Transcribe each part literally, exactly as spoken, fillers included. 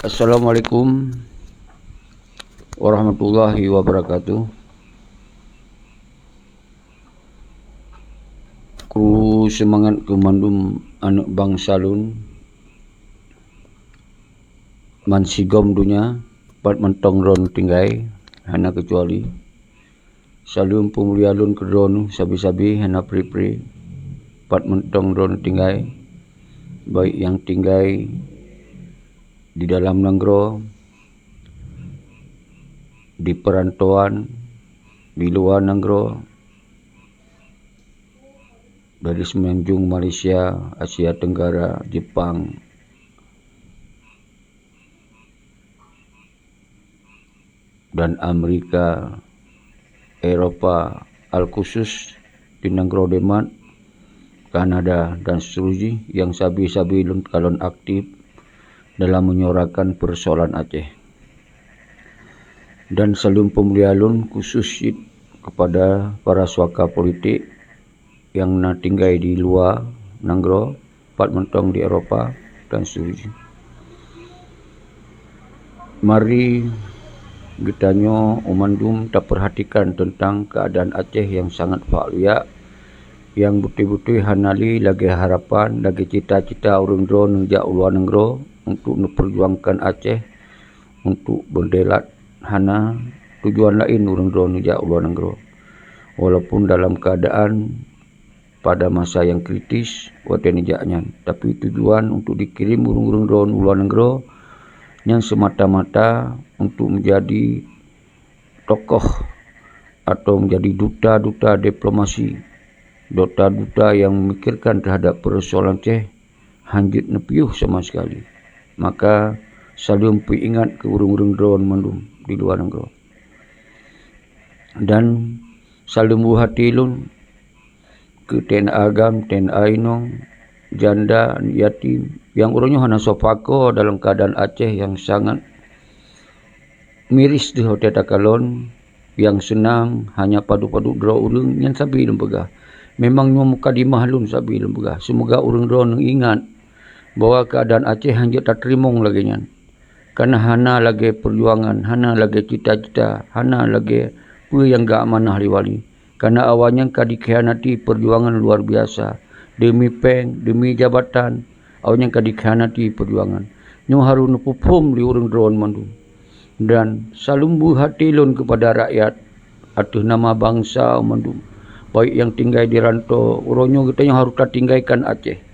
Assalamualaikum warahmatullahi wabarakatuh. Kru seumangat keu mandum aneuëk bansa lôn, man sigom donya, pat mantong droeneuh tinggai, hana keucuali. Saleuem peumulia lôn keu droeneuh sabe-sabe hana pri-pri, pat mantong droeneuh tinggai, baik nyang tinggai di dalam nanggroe, di peurantauan, di luwa nanggroe, dari Semenanjung Malaysia, Asia Tenggara, Jepang, dan Amerika, Eropa, al-khusus di nanggroe Denmark, Kanada, dan seterusnya nyang sabe-sabe lôn kalon aktif dalam menyuarakan peusoalan Aceh. Dan saleuem peumulia lôn khusus cit keupada para suaka politik nyang na tinggai di luwa nanggroe, pat mantong di Eropa dan seterusnya. Mari geutanyoe mandum tapeurhatikan teuntang keuadaan Aceh nyang sangat fak luyak, nyang beutôi-beutôi hana lé lagée harapan, lagée cita-cita ureuëng droeneuh jak u luwa nanggroe untuk neupeujuangkan Aceh untuk beurdelat. Hana tujuan laén ureuëng droeneuh jak u luwa nanggroe, walaupun dalam keuadaan pada masa nyang kritis watée neujak nyan, tapi tujuan untuk dikirém ureuëng-ureuëng droeneuh u luwa nanggroe nyan seumata-mata untuk meujadi tokoh atau meujadi duta-duta diplomasi, duta-duta nyang memikirkan teuhadap peusoalan Aceh hanjeuet neupiôh sama sekali. Maka, saleuem peuingat keu ureuëng-ureuëng droeneuh mandum di luwa nanggroe. Dan saleuem buhati lôn keu T N A agam, T N A inong, janda, yatim, nyang uroe nyoe hana soe pakoe dalam keuadaan Aceh nyang sangat miris di watée takalon, nyang seunang hanya padub-padub droe ureuëng, nyan sabe lôn peugah. Memang nyoe mukadimah lôn sabe lôn peugah. Seumoga ureuëng droeneuh ingat bahwa keuadaan Aceh hanjeuet tateurimong lagée nyan. Kareuna hana lagée peujuangan, hana lagée cita-cita, hana lagée peue nyang geuamanah lé wali. Kareuna awaknyan ka dikhianati peujuangan luar biasa. Deumi péng, deumi jabatan, awaknyan ka dikhianati peujuangan. Nyoe harôh neupeuphom lé ureuëng droeneuh mandum. Dan saleuem buhati lôn keupada rakyat ateueh nama bansa mandum, baik nyang tinggai di rantô, uroe nyoe geutanyoe harôh tatinggaikan Aceh.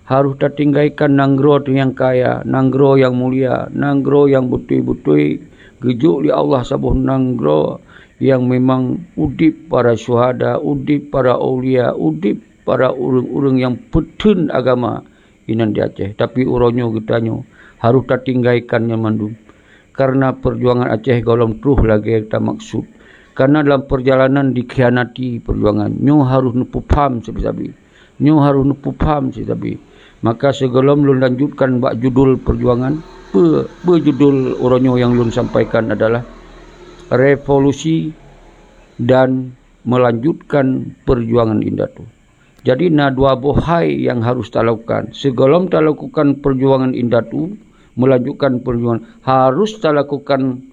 Harôh tatinggaikan nanggroe teuh nyang kaya, nanggroe nyang mulia, nanggroe nyang beutôi-beutôi geujok lé Allah saboh nanggroe nyang memang udeb para syuhada, udeb para aulia, udeb para ureuëng-ureuëng nyang peutheun agama inan di Aceh. Tapi uroe nyoe geutanyoe harôh tatinggaikan nyan mandum. Kareuna peujuangan Aceh gohlom troh lagée tamaksud. Kareuna dalam peurjalanan dikhianati peujuangan. Nyoe harôh neupeupham sabe-sabe. Nyoe harôh neupeupham sabe-sabe. Maka sigohlom lôn lanjutkan bak judul peujuangan, peue, peue judul uroe nyoe nyang lôn sampaikan adalah revolusi dan melanjutkan peujuangan indatu. Jadi na dua boh hai nyang harôh talakukan. Sigohlom talakukan peujuangan indatu, melanjutkan peujuangan, harôh talakukan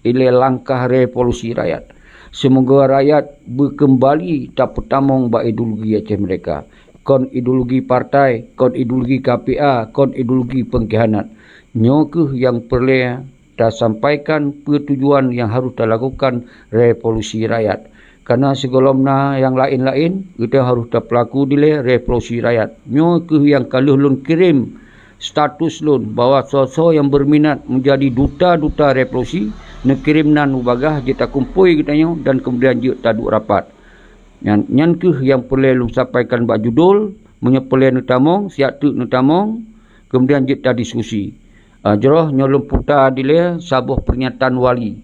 ilée langkah revolusi rakyat. Seumoga rakyat beukeumbali tapeutamong bak ideologi Aceh Merdeka. Kon ideologi partai, kon ideologi K P A, kon ideologi peungkhianat. Nyoe kheueh nyang peureulée tasampaikan peue tujuan nyang harôh talakukan revolusi rakyat. Kareuna sigohlom na nyang laén-laén, geutanyoe harôh tapeulaku dilée revolusi rakyat. Nyoe kheueh nyang ka lheueh lôn kirém status lôn bahwa soe-soe nyang beuminat meujadi duta-duta revolusi, neukirém nan u bagaih jeuet takumpôi geutanyoe dan keumudian jeuet taduek rapat. Nyan, nyan kheueh nyang peureulée lôn sampaikan bak judul, meunyoe peureulée neutamong, siat teuk neutamong, keumudian jeuet tadiskusi. Ah, jroh nyoe lôn puta dilée saboh peurinyetan wali.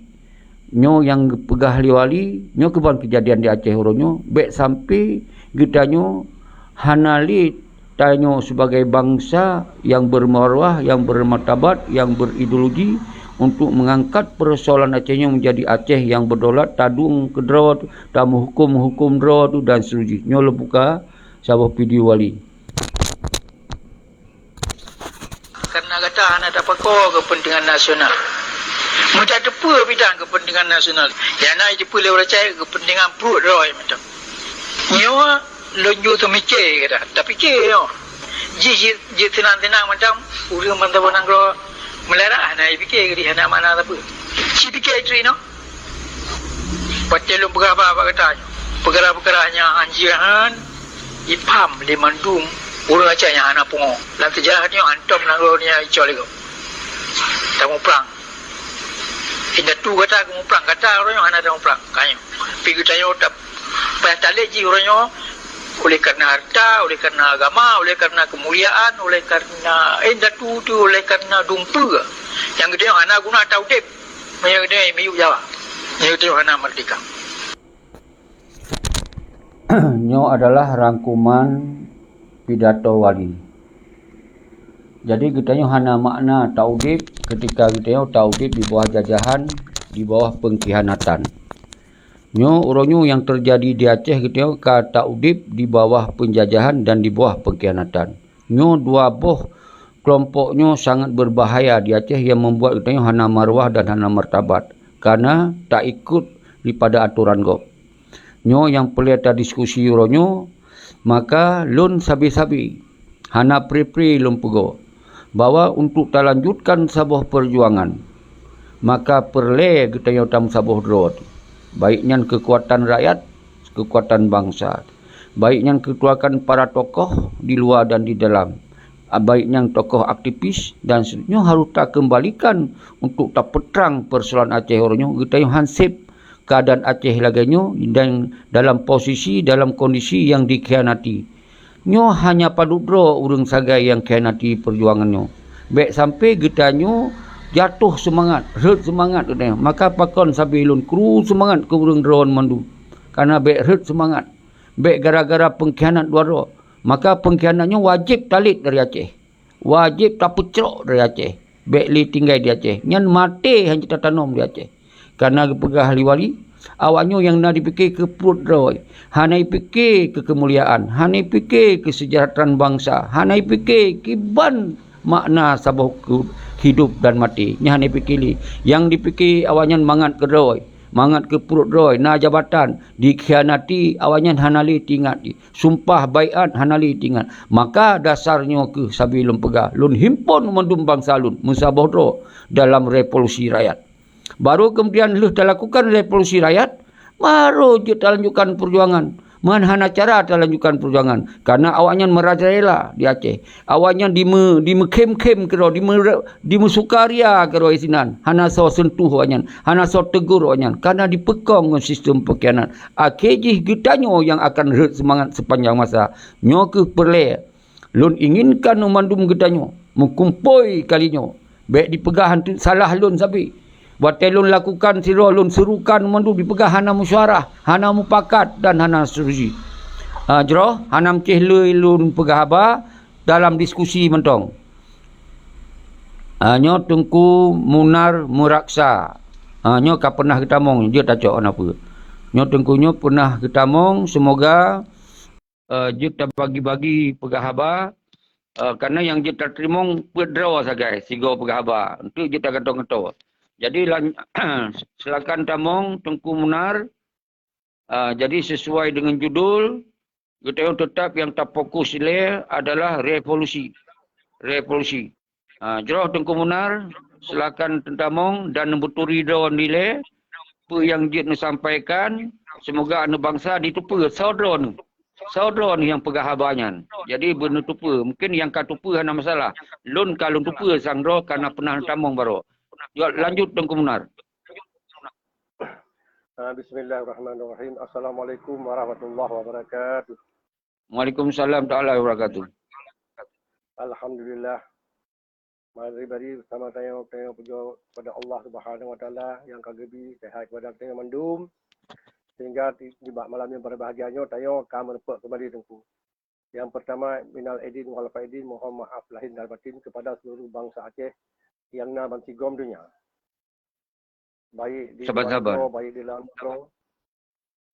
Nyoe nyang geupeugah lé wali, nyoe keuban keujadian di Aceh uroe nyoe, bék sampoe geutanyoe hana lé tanyoe sibagai bansa nyang beumarwah, nyang beumartabat, nyang berideologi untuk meungangkat peusoalan Aceh nyoe meujadi Aceh nyang beudaulat, tadong keudroe, tameuhuköm-huköm droe tu dan seterusnya. Nyoe lôn buka saboh video wali. Karena gata hana tapakoe keupeuntengan nasional. Meutateupeue bidang keupeuntengan nasional, nyang na jiteupeue lé ureuëng cai keupeuntengan pruet droe mantong. Nyoe lôn jeuet teumiké gata, tapike nyoe. Jih jeuet, jeuet seunang-seunang mantong, ureuëng bansa nanggroe meularat hana jipike, geuh hana makna sapeue. Sipike jiteurimong. Watée lôn peugah bak, bak gata nyoe, peukara-peukara nyang hanjeuet han jipaham lé mandum ureuëng Aceh nyang hana pungo. Lam seujarah nyoe hantom nanggroe nyoe icok lé gob. Tamuprang. Indatu gata geumuprang, gata uroe nyoe hana tamuprang. Ka nyoe. Pi geutanyoe tap-, payah talét jih uroe nyoe oleh karena harta, oleh karena agama, oleh karena kemuliaan, oleh karena indatu tu, oleh karena dumpeue. Nyang geutanyoe hana guna taudeb. Meunyoe geutanyoe miyueb Jawa. Meunyoe geutanyoe hana merdeka. Nyoe adalah rangkuman pidato wali. Jadi geutanyoe hana makna taudeb ketika geutanyoe taudeb di bawah jajahan, di bawah pengkhianatan. Nyoe uroe nyoe nyang teujadi di Aceh, geutanyoe ka taudeb di bawah penjajahan dan di bawah pengkhianatan. Nyoe dua boh kelompok nyoe sangat berbahaya di Aceh nyang membuat geutanyoe hana marwah dan hana martabat karena taikot daripada atoran gob. Nyoe nyang peureulée tadiskusi uroe nyoe, maka lôn sabe-sabe hana pre-pre lôn peugoe bahwa untuk talanjutkan saboh peujuangan, maka peureulée geutanyoe tameusaboh droe, baik nyan keukuatan rakyat, keukuatan bansa, baik nyan keukuatan para tokoh di luwa dan di dalam, baik nyan tokoh aktivis dan se-, nyoe harôh takeumbalikan untuk tapeutrang peusoalan Aceh uroe nyoe. Geutanyoe hanseb keuadaan Aceh lagée nyoe dan dalam posisi, dalam kondisi nyang dikhianati. Nyoe hanya padub droe ureuëng sagai nyang khianati peujuangan nyoe. Bék sampai geutanyoe jatoh seumangat, rhot seumangat geutanyoe. Maka pakon sabe lôn kru seumangat keu ureuëng droe mandum. Karena bék rhot seumangat. Bék gara-gara pengkhianat dua droe. Maka pengkhianat nyoe wajéb talét dari Aceh. Wajéb tapeucrok dari Aceh. Bék lé tinggai di Aceh. Nyan maté hana tatanom di Aceh. Karena geupeugah lé wali, awaknyoe nyang na jipike keu pruet droe, hana jipike keu keumuliaan, hana jipike keu kesejahteraan bansa, hana jipike kiban makna saboh keu-, hidup dan maté. Nyan hana jipike lé. Nyang jipike awaknyan mangat keu droe, mangat keu pruet droe, na jabatan, dikhianati, awaknyan hana lé teuingat jih. Sumpah baiat hana lé teuingat. Maka dasar nyoe kheueh sabe lôn peugah, lôn himpon mandum bansa lôn meusaboh droe dalam revolusi rakyat. Baru kemudian lheueh talakukan revolusi rakyat, baru jeuet talanjutkan peujuangan. Man hana cara talanjutkan peujuangan, karena awaknyan merajalela di Aceh. Awaknyan dime-, dimeukhem-khem keudroe, dime-, dimeusukaria keudroe sinan. Hana soe seuntuh awaknyan, hana soe tegur awaknyan, karena dipeukong ngon sistem pengkhianat. Akhé jih geutanyoe nyang akan rhot seumangat seupanjang masa. Nyoe kheueh peureulée lôn inginkan u mandum geutanyoe meukumpôi kali nyoe. Bék dipeugah hantu salah lôn sabe. Watée lôn lakukan sidroe, lôn serukan u mandum dipeugah hana musyawarah, hana mupakat dan hana solusi. Ha, jroh hana meucéh lé lôn peugah haba dalam diskusi mantong. Ha, nyoe Teungku Munar Meuraksa. Ha, nyoe ka pernah geutamong, jeuet tacok hana peue. Nyoe Teungku nyoe pernah geutamong, semoga eh, jeuet tabagi-bagi peugah haba, eh, karena nyang jeuet tateurimong peuet droe sagai sigoe peugah haba, enteuk jeuet tagantoe-gantoe. Jadi, lan-, silakan tamong Teungku Munar. Eh, jadi, sesuai dengan judul, geutanyoe tetap nyang tafokus ilée adalah revolusi. Revolusi. Ha, jroh Teungku Munar, silakan teutamong dan neubeuturi droe nilai peue nyang jeuet neusampaikan. Semoga aneuk bansa jiteupeue soe droe nyoe. Soe droe nyoe nyang peugah haba nyan. Jadi, beuneuteupeue. Mungkin nyang ka teupeue hana masalah. Lôn ka lôn teupeue sang droe ka na pernah neutamong baroe. Jok lanjut Teungku Munar. Ah, bismillahirrahmanirrahim. Assalamualaikum warahmatullahi wabarakatuh. Waalaikumsalam taala wabarakatuh. Alhamdulillah. Mari bari bersama tanyoe, tanyoe pujoe kepada Allah Subhanahu Wa Taala nyang ka geubri sehat kepada tanyoe mandum, sehingga di, di bak malam nyang berbahagia nyoe tanyoe ka meureumpok kembali Teungku. Yang pertama, minal aidin wal faidin, mohon maaf lahir dan batin kepada seluruh bangsa Aceh yang na bansigom dunia. Baik di luar nyoe, baik di dalam nyoe.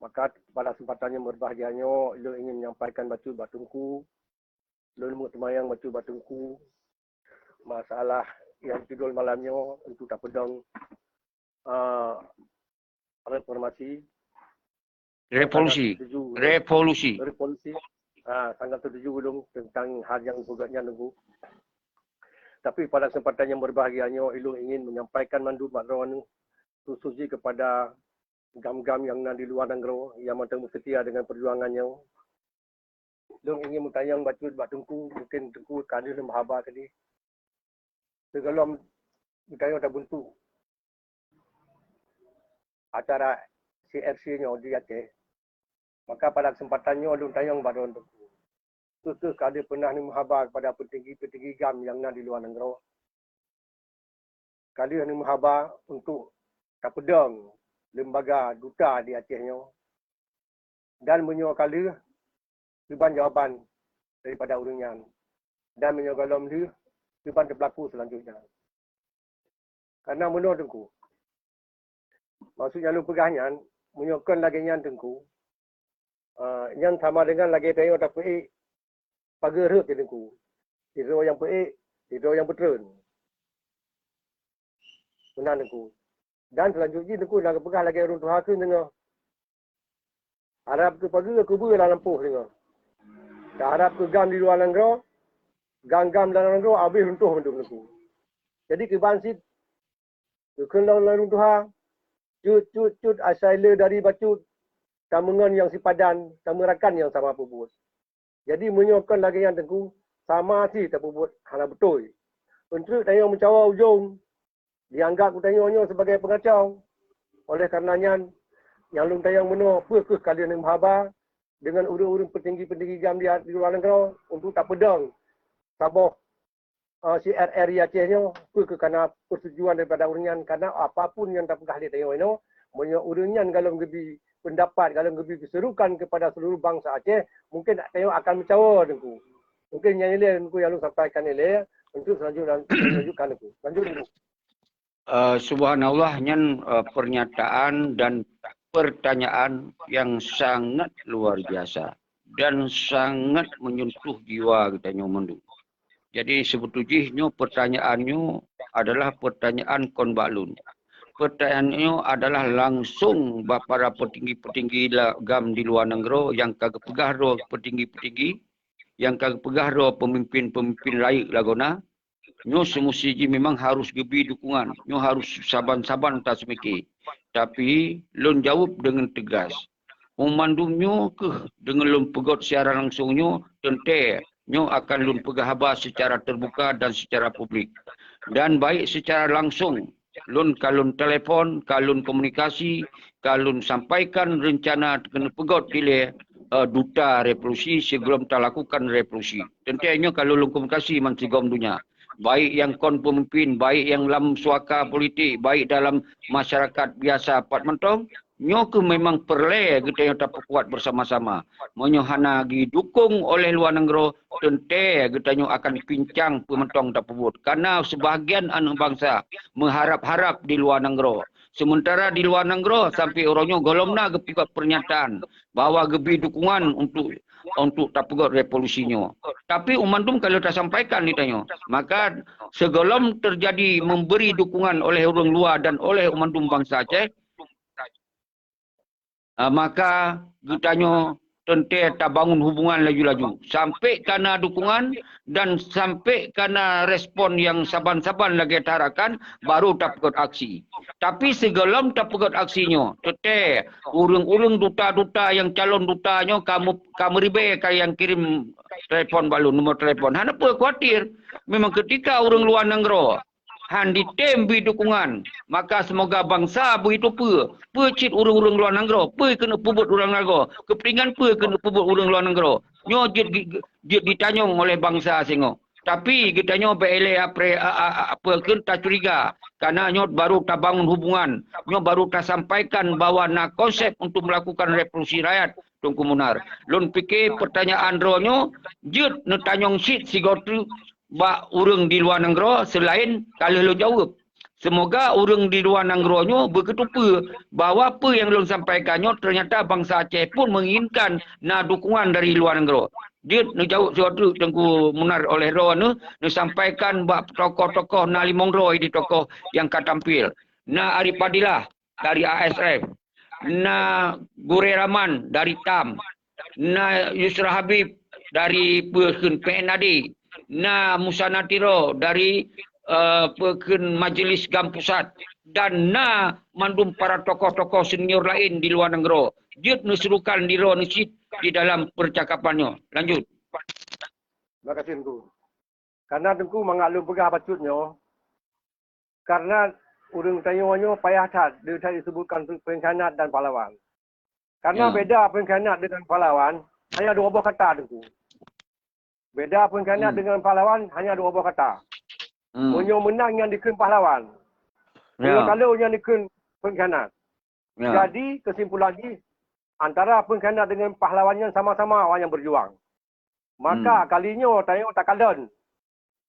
Maka pada kesempatan yang berbahagia nyoe, lôn ingin menyampaikan bacut bak Teungku. Lôn meuteumanyong bacut bak Teungku. Masalah nyang judul malam nyoe untuk tapeudong, ah, reformasi. Revolusi. Sangat setuju. Revolusi. Revolusi. Ah, sangat setuju ulôn tentang hal nyang peugah nyan, Teungku. Tapi pada kesempatan yang berbahagia nyoe, ulôn ingin menyampaikan mandum makna khusus jih kepada gam-gam nyang na di luwa nanggroe nyang mantong meusetia dengan perjuangan nyoe. Lôn ingin meutanyong bacut bak Teungku, mungkin Teungku ka lheueh meuhaba tadi. Sigohlom geutanyoe tabeuntuk acara C R C nyoe di Aceh, maka pada kesempatan nyoe lôn tanyong bak droeneuh Teungku, soe kheueh ka lheueh peunah neumeuhaba kepada peutinggi-peutinggi gam nyang na di luwa nanggroe? Ka lheueh neumeuhaba untuk tapeudong lembaga duta di Aceh nyoe? Dan meunyoe ka lheueh, kiban jawaban daripada ureuëng nyan? Dan meunyoe gohlom lheueh, kiban teupelaku seulanjutnya? Karena meunoe Teungku, maksud nyang lôn peugah nyan, meunyoe kon lagée nyan Teungku, ah, nyan sama dengan lagée tanyoe tapeuék pageue rhot di Teungku. Sidroe nyang peuék, sidroe nyang peutreun. Meunan Teungku. Dan seulanjut jih Teungku na geupeugah lagée ureuëng tuha kheun deungoe, harab keu pageue keubeue lam lampôh deungoe. Taharab keu gam di luwa nanggroe, gam-gam dalam nanggroe habéh runtoh mandum Teungku. Jadi kiban cit geukheun lom lé ureuëng tuha, cut, cut, cut, asai le dari bacut, tameungon nyang sipadan, tameurakan nyang sama peubuet. Jadi meunyoe kon lagée nyan Teungku, sama cit tapeubuet hana beutôi. Eunteuk tanyoe meucawa ujong, dianggap geutanyoe nyoe sebagai peungacau. Oleh karena nyan, nyang lôn tanyong meunoe, peue kheueh ka lheueh neumeuhaba deungon ureuëng-ureuëng peutinggi-peutinggi gam di, di luwa nanggroe untuk tapeudong saboh, eh, C R R I Aceh nyoe, peue kheueh kana persetujuan daripada ureuëng nyan? Karena apapun nyang tapeugah lé tanyoe inoe, meunyoe ureuëng nyan gohlom geubi pendapat, gohlom geubi peuserukan kepada seluruh bansa Aceh, mungkin tanyoe akan meucawa Teungku. Mungkin nyan ilée Teungku nyang lôn sampaikan ilée, untuk selanjutnya, selanjutkan Teungku. Lanjut Teungku. Eh, subhanallah, nyan, eh, pernyataan dan pertanyaan yang sangat luar biasa dan sangat menyentuh jiwa geutanyoe mandum. Jadi, seubeutôi jih nyoe pertanyaan nyoe adalah pertanyaan kon bak lôn. Pertanyaan nyoe adalah langsung bak para peutinggi-peutinggi la-, gam di luwa nanggroe nyang ka geupeugah droe peutinggi-peutinggi, nyang ka geupeugah droe peumimpén-peumimpén rayeuk lagoena, nyoe seumusti jih memang harus geubi dukungan, nyoe harus saban-saban taseumiké. Tapi, lôn jaweueb deungon teugas. Meumandum nyoe kheueh deungon lôn peugét siara langsong nyoe, teuntée nyoe akan lôn peugah haba seucara teubuka dan seucara publik. Dan baik seucara langsong, lôn ka lôn telepon, ka lôn komunikasi, ka lôn sampaikan reuncana keuneuk peugét dilée, eh, duta revolusi sigohlom talakukan revolusi. Teuntée nyoe ka lôn komunikasi ban sigom donya. Baik nyang kon peumimpén, baik nyang lam suaka politik, baik dalam masyarakat biasa pat mantong, nyoe kheueh memang peureulée geutanyoe tapeukuat beusama-sama. Meunyoe hana jidukong oleh luwa nanggroe, teuntée geutanyoe akan pincang peue mantong tapeubuet. Karena seubahagian aneuëk bansa meuharab-harab di luwa nanggroe. Sementara di luwa nanggroe sampoe uroe nyoe gohlom na geupeugah pernyataan bahwa geubi dukungan untuk, untuk tapeugét revolusi nyoe. Tapi u mandum ka lheueh tasampaikan di tanyoe. Maka sigohlom teujadi memberi dukungan oleh ureuëng luwa dan oleh u mandum bansa Aceh, ah, maka geutanyoe teuntée tabangun hubungan laju-laju. Sampoe kana dukungan dan sampoe kana respon nyang saban-saban lagée taharapkan, baru tapeugét aksi. Tapi sigohlom tapeugét aksi nyoe, teuntée ureuëng-ureuëng duta-duta nyang calon duta nyoe ka meu-, ka meuribée ka nyang kirém telepon bak lôn, nomor telepon. Hana peue khawatir. Memang keutika ureuëng luwa nanggroe han jitem bi dukungan, maka seumoga bansa beuteupeue peue cit ureuëng-ureuëng luwa nanggroe, peue keuneuk peubuet ureuëng nanggroe, keupeuntengan peue keuneuk peubuet ureuëng luwa nanggroe. Nyoe jeuet, jeuet jitanyong oleh bansa singoh. Tapi geutanyoe bèk ilée apre-, a, a, a, apa kheun tacuriga. Karena nyoe baru tabangun hubungan, nyoe baru tasampaikan bahwa na konsep untuk melakukan revolusi rakyat, Teungku Munar. Lôn pike pertanyaan droeneuh jeuet neutanyong cit sigoe teuk bak ureuëng di luwa nanggroe seulaén ka lheueh lôn jaweueb. Seumoga ureuëng di luwa nanggroe nyoe beugeuteupeue bahwa peue nyang lôn sampaikan nyoe teunyata bansa Aceh pun meunginginkan na dukungan dari luwa nanggroe. Jeuet neujaweueb sigoe treuk Teungku Munar oleh droeneuh, neusampaikan bak tokoh-tokoh na limong droe di tokoh nyang ka tampil. Na Arif Fadilah dari A S F, na Gure Rahman dari tam, na Yusra Habib dari peue kheun P N A D, na Musa Natiro dari, eh, peue kheun Majelis GAM Pusat, dan na mandum para tokoh-tokoh senior laén di luwa nanggroe. Jeuet neuserukan di droeneuh cit di dalam percakapan nyoe. Lanjut. Terima kasih, Teungku. Karena Teungku mangat lôn peugah bacut nyoe, karena ureuëng tanyoe nyoe payah that, dia that disebutkan pengkhianat dan pahlawan. Karena Ya. beda pengkhianat dengan pahlawan, hanya dua boh kata, Teungku. Beda pengkhianat Hmm. dengan pahlawan, hanya dua boh kata. Hmm. Meunyoe menang nyang dikheun pahlawan. Meunyoe Ya. kalah nyang dikheun pengkhianat. Ya. Jadi, kesimpulan jih, antara pengkhianat dengan pahlawan nyan sama-sama awak nyang berjuang. Maka Hmm. kali nyoe tanyoe takalon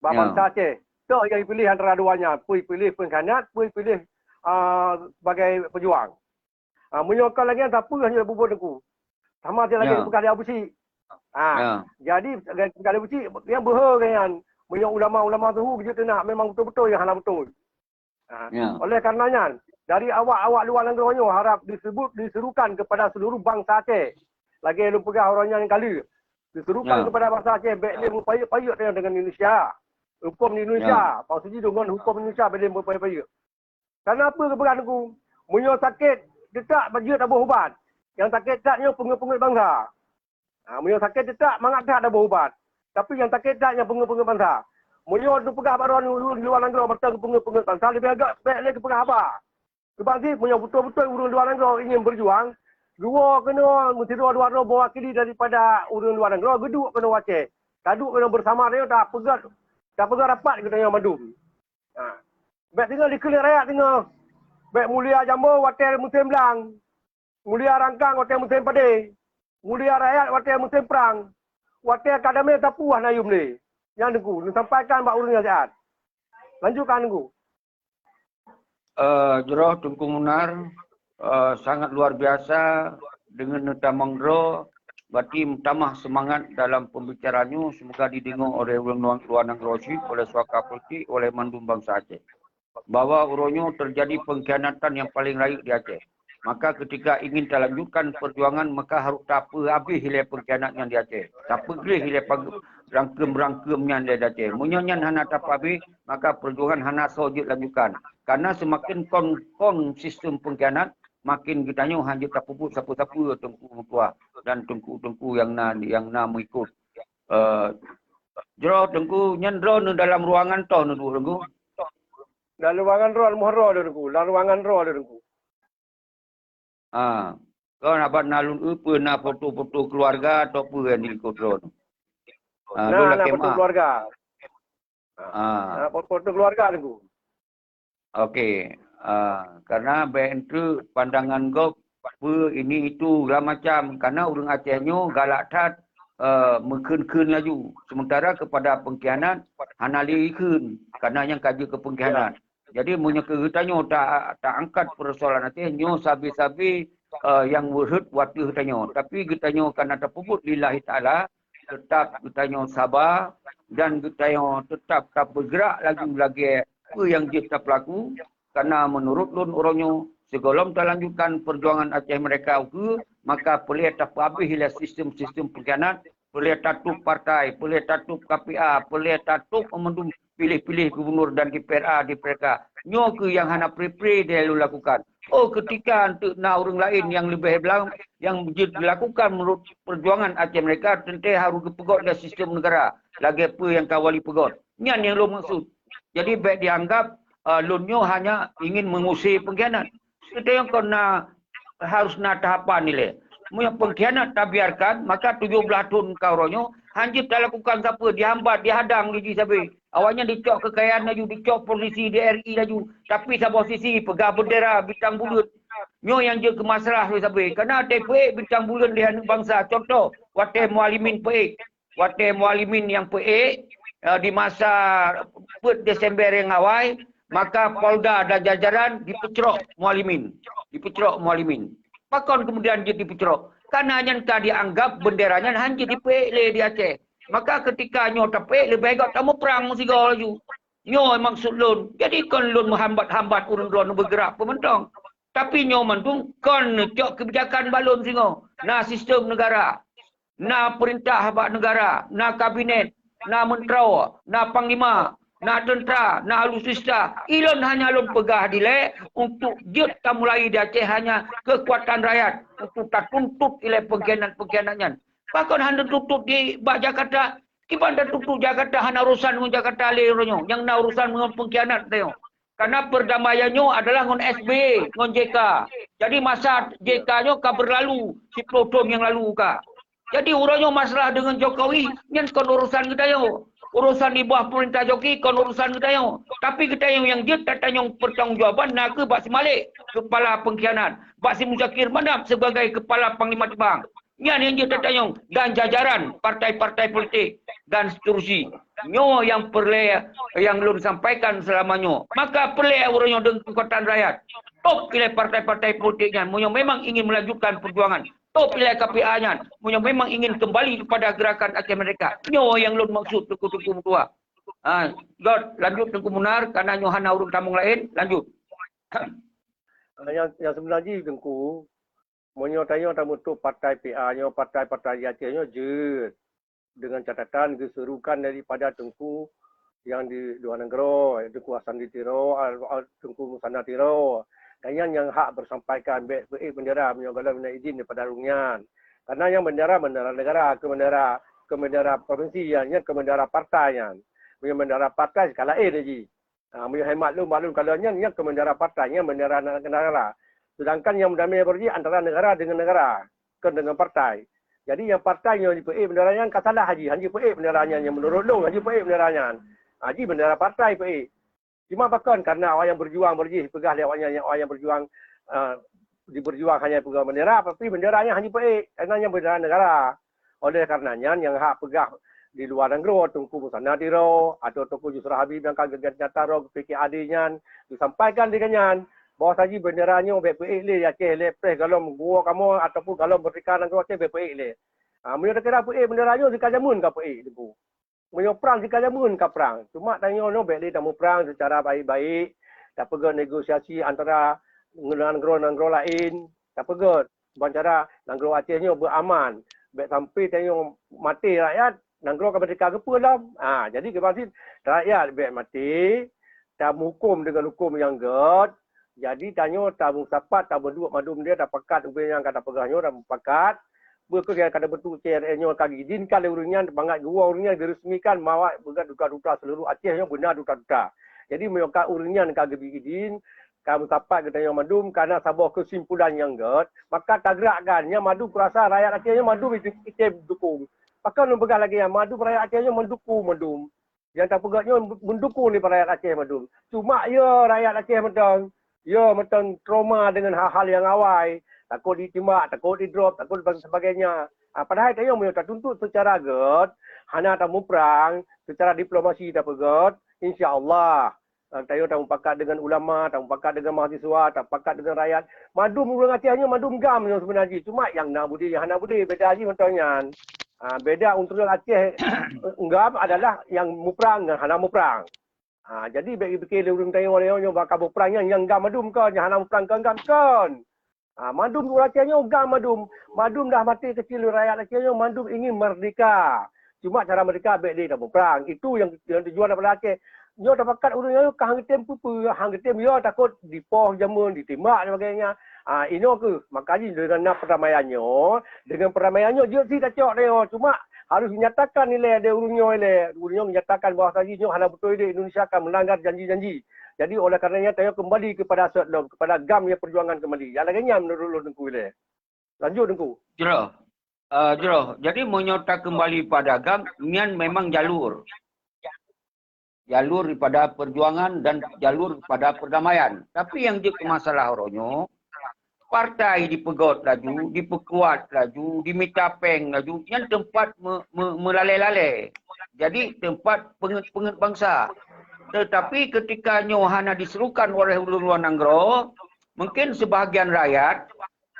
bak Ya. bansa Aceh. Soe nyang jipilih antara dua nyan, peue jipilih pengkhianat, peue jipilih, ah, sebagai pejuang. Ah, meunyoe kon lagèe nyan, sapeue nyang bubuet Teungku? Sama cit lagèe Ya. peugah di Abusyik. Ah, Ya. jadi lagèe peugah di Abusyik, nyang beuhe nyan. Meunyoe ulama-ulama suhu geujeuet teunak, memang beutôi-beutôi nyang hana beutôi. Ha, Ya. oleh karena nyan, dari awak-awak luwa nanggroe nyoe harap disebut, diserukan kepada seluruh bansa Aceh. Lagèe lôn peugah uroe nyan ka lheueh. Diserukan Ya. kepada bansa Aceh, bèk lé meupayeuk-payeuk dengan, dengan Indonesia. Huköm di Indonesia, Ya. maksud jih deungon huköm Indonesia bèk lé meupayeuk-payeuk. Karena peue geupeugah Teungku? Meunyoe sakét, teutak jeuet taboh ubat. Nyang sakét that nyoe peungeuet-peungeuet bansa. Ha, meunyoe sakét teutak mangat that taboh ubat. Tapi nyang sakét that nyang peungeuet-peungeuet bansa. Meunyoe teupeugah bak droeneuh ureuëng di luwa nanggroe mantong peungeuet-peungeuet bansa, leubeh agak bèk lé geupeugah haba. Keubang jih, meunyoe beutôi-beutôi ureuëng luwa nanggroe ingin berjuang, geuwoe keunoe meusidroe dua droe meuwakili daripada ureuëng luwa nanggroe, geuduek keunoe u Aceh. Taduek keunoe beusama tanyoe tapeugah, tapeugah rapat geutanyoe mandum. Ha. Bèk singoh dikheun lé rakyat singoh. Bèk mulia jambo watèe musém blang. Mulia rangkang watèe musém padé. Mulia rakyat watèe musém prang. Watèe ka damé tapuih na yum lé. Nyan Teungku, neusampaikan bak ureuëng nyang siat. Lanjutkan Teungku. Eh, jroh Teungku Munar, eh, sangat luar biasa deungon neutamong droe, berarti meutamah seumangat dalam pembicaraan nyoe, semoga dideungoe oleh ureuëng luwa nanggroe cit, oleh suaka politik, oleh mandum bansa Aceh. Bahwa uroe nyoe teujadi pengkhianatan nyang paleng rayeuk di Aceh. Maka ketika ingin talanjutkan perjuangan, maka harôh tapeuhabéh ilèe pengkhianat nyan di Aceh. Tapeugleh ilèe pag-, rangkeum-rangkeum nyan di Aceh. Meunyoe nyan hana tapeuhabéh, maka perjuangan hana soe jeuet lanjutkan. Karena seumaken kon, kon sistem pengkhianat, maken geutanyoe hana jeuet tapeubuet sapeue-sapeue teungku meutuah dan teungku-teungku nyang na, nyang na meuikot. Eh, jroh teungku, nyan droeneuh dalam ruangan toh neuduek teungku? Dalam ruangan droe, leumoh droe teungku, dalam ruangan droe teungku. Ah, kon abat na lôn eu peue na foto-foto keluarga atau peue nyang dilikot droeneuh? Ah, lôn Nah, nah, lakèe foto meu'ah. keluarga. Ah. Nah, foto, foto keluarga teungku. Okey. Ah, karena bèk eunteuk pandangan gob peue ini itu segala macam. Karena ureueng Aceh nyoe galak that, eh, meukheun-kheun laju. Sementara kepada pengkhianat hana lé ikheun, karena nyang ka jeuet keu pengkhianat. Ya. Jadi meunyoe keu geutanyoe ta, ta angkat persoalan Aceh nyoe sabe-sabe, eh, nyang weuheut watèe geutanyoe. Tapi geutanyoe kana tapeubuet lillahi taala, teutap geutanyoe saba dan geutanyoe teutap tapeugeurak laju lagèe peue nyang jeuet tapeulaku. Karena meunurot lôn uroe nyoe, sigohlom talanjutkan perjuangan Aceh Merdeka ukeue, maka peureulèe tapeuhabéh lé sistem-sistem pengkhianat, peureulèe tatôb partai, peureulèe tatôb K P A, peureulèe tatôb mandum piléh-piléh gubernur dan D P R A, D P R K. Nyoe keuh nyang hana pre-pre dilôn lakukan. Oh, ketika eunteuk na ureueng laén nyang leubeh blang, nyang jeuet dilakukan meunurot perjuangan Aceh Merdeka, teuntèe harôh geupeugöt lé sistem negara, lagèe peue nyang ka Wali peugöt. Nyan nyang lôn maksud. Jadi, bèk dianggap, eh, lôn nyoe hanya ingin mengusir pengkhianat. Geutanyoe kon na, harus na tahapan ilèe. Meunyoe pengkhianat tabiarkan, maka tujoh blaih thôn ka uroe nyoe, hana jeuet talakukan sapeue, dihambat, dihadang lé jih sabe. Awaknyan dicok keukayaan laju, dicok posisi di R I laju. Tapi saboh sisi peugah bendera bintang buleut. Nyoe nyang jeuet keu masalah lé sabe. Karena watèe peuék bintang buleut lé aneuk bansa. Contoh, watèe Mualimin peuék. Watèe Mualimin nyang peuék, eh, di masa peuet Desember nyang awai, maka Polda dan jajaran dipeucrok Mualimin. Dipeucrok Mualimin. Pakon kemudian jeuet dipeucrok? Karena nyan ka dianggap bendera nyan hana jeuet jipeuék lé di Aceh. Maka ketika nyoe tapeuék, leubeh gét tamuprang sigoe laju. Nyoe maksud lôn. Jadi kon lôn meuhambat-hambat ureuëng droeneuh bergerak peumantong. Tapi nyoe mandum kon neucok kebijakan bak lôn singoh. Na sistem negara, na peurintah bak negara, na kabinet, na meuntroe, na panglima, na teuntra, na alutsista. Ilôn hanya lôn peugah dilée untuk jeuet tamulai di Aceh hanya keukuatan rakyat untuk tatuntut ilée pengkhianat-pengkhianat nyan. Pakon hana tatuntut di bak Jakarta? Kiban tatuntut Jakarta hana urusan ngon Jakarta lé uroe nyoe, nyang na urusan ngon pengkhianat tanyoe. Karena perdamaian nyoe adalah ngon S B Y, ngon J K. Jadi masa J K nyoe ka berlalu, siploh thon nyang lalu ka. Jadi uroe nyoe masalah dengan Jokowi, nyan kon urusan geutanyoe. Urusan di bawah pemerintah Jokowi kon urusan geutanyoe. Tapi geutanyoe nyang jeuet tatanyong pertanggungjawaban nakeuh bak si Malik, kepala pengkhianat, bak si Muzakir Manaf sebagai kepala panglima tibang. Nyan nyang jeuet tatanyong dan jajaran partai-partai politik dan seterusnya. Nyoe nyang peureulée nyang lôn sampaikan selama nyoe. Maka peureulée uroe nyoe deungon kekuatan rakyat. Top ilée partai-partai politik nyan meunyoe memang ingin melanjutkan perjuangan. Top ilée K P A nyan meunyoe memang ingin kembali kepada gerakan Aceh Merdeka. Nyoe nyang lôn maksud Teungku-teungku meutuah. Ha, Gét, lanjut Teungku Munar, karena nyoe hana ureuëng tamong laén, lanjut. Yang, yang sebenarnya Teungku, meunyoe tanyoe tamutup partai P A nyoe, partai-partai di Aceh nyoe jeuet. Dengan catatan geuserukan daripada teungku yang di luar nanggroe, Teungku Hasan di Tiro, Teungku Musana Tiro. Dan nyan nyang hak bersampaikan bék peuék bendera meunyoe gohlom na idin daripada ureuëng nyan. Karena nyang bendera, bendera negara, ke bendera, ke bendera provinsi, nyan ke bendera partai nyan. Meunyoe bendera partai ka laén ji. Ha, meunyoe hai maklum, maklum kalau nyan, nyan ke bendera partai, nyan bendera negara. Sedangkan nyang damé baroe jih antara negara dengan negara, kon dengan partai. Jadi nyang partai nyoe jipeuék bendera nyan ka salah haji, hana jipeuék bendera nyan, nyang menurut lôn hana jipeuék bendera nyan. Haji bendera partai peuék. Cuma pakon karena awak nyang berjuang baroe jih peugah lé awak nyan, awak nyang berjuang uh, diberjuang hanya peugah bendera, tapi bendera nyan hana jipeuék karena nyan bendera negara. Oleh karena nyan nyang hak peugah di luar nanggroe Teungku Musana Tiro atau Teungku Yusra Habib nyang ka geuganti nyata roh P K A D nyan disampaikan di nyan bahwa saji bendera nyoe bék peuék lé Aceh lé preh galom gua kamoe ataupun galom merdeka nanggroe Aceh bék peuék lé. Ha, meunyoe takira peuék bendera nyoe sika jameun ka peuék Teungku. Meunyoe prang sika jameun ka prang. Cuma tanyoe nyoe bék lé tamuprang secara baik-baik, tapeugét negosiasi antara nanggroe-nanggroe laén, tapeugét ban cara nanggroe Aceh nyoe beuaman. Bék sampai tanyoe maté rakyat, nanggroe ka merdeka geupeue lom. Ha, jadi keubansit rakyat bék maté, tameuhuköm dengan huköm nyang gét. Jadi tanyoe tameusapat, tameuduek mandum dia tapakat ubé nyang ka tapeugah nyoe tamupakat. Beukeue nyang ka tabentuk C R N nyoe ka geuidinkan lé ureuëng nyan, bangat geuwoe ureuëng nyan geuresmikan mawat beugét duta-duta seluruh Aceh nyoe beuna duta-duta. Jadi meunyoe ka ureuëng nyan ka geubri idin, ka meusapat geutanyoe mandum kana saboh keusimpulan nyang gét, maka tagrakkan nyang mandum kurasa rakyat Aceh nyoe mandum ite dukung. Pakon lôn peugah lagée nyan, mandum rakyat Aceh nyoe mandukung mandum. Nyang tapeugét nyoe mendukung daripada rakyat Aceh mandum. Cuma ya rakyat Aceh mantong, ya mantong trauma dengan hal-hal yang awai, takut ditimbak, takut didrop, takut dan sebagainya. Ha, padahai tanyoe meunyoe tatuntut secara gét, hana tamuprang, secara diplomasi tapeugét, insya Allah ha, tanyoe tamupakat dengan ulama, tamupakat dengan mahasiswa, tamupakat dengan rakyat. Mandum ureuëng Aceh nyoe mandum GAM nyoe sebenarnya. Cuma yang na budi, yang hana budi, beda jih mantong nyan. Ha, beda untuk Aceh GAM adalah yang muprang dengan hana muprang. Ha, jadi bék dipikir lé ureuëng tanyoe nyoe baka muprang nyan nyang GAM mandum kon, nyang hana muprang kon GAM kon. Ha, mandum ureuëng Aceh nyoe GAM mandum. Mandum dah maté kecil rakyat Aceh nyoe mandum ingin merdeka. Cuma cara merdeka bék lé tamuprang. Itu yang, yang tujuan daripada Aceh. Nyoe tapakat ureuëng nyoe ka hang tem peue-peue, hang tem ya takut dipoh jameun, ditimbak dan sebagainya. Ah, inoe keuh, maka jih dengan na perdamaian nyoe, dengan perdamaian nyoe jeuet si tacok nyoe. Cuma harus dinyatakan ilée deh ureuëng nyoe ilée. Ureuëng nyoe menyatakan bahwa saji nyoe hana beutôi deh Indonesia akan melanggar janji-janji. Jadi oleh karenanya tanyoe kembali kepada asot lom, kepada GAM yang perjuangan kembali. Yang lagée nyan menurut lôn Teungku ilée. Lanjut Teungku. Jroh. Uh, jroh. Jadi meunyoe takembali pada GAM, nyan memang jalur. Jalur daripada perjuangan dan jalur daripada perdamaian. Tapi yang jeuet masalah uroe nyoe, partai dipeugot laju, dipeukuat laju, dimita péng laju, nyan tempat me, me, melalée-lalée. Jadi tempat peungeut-peungeut bansa. Tetapi ketika nyoe hana diserukan oleh ureuëng luar nanggroe, mungkin sebahagian rakyat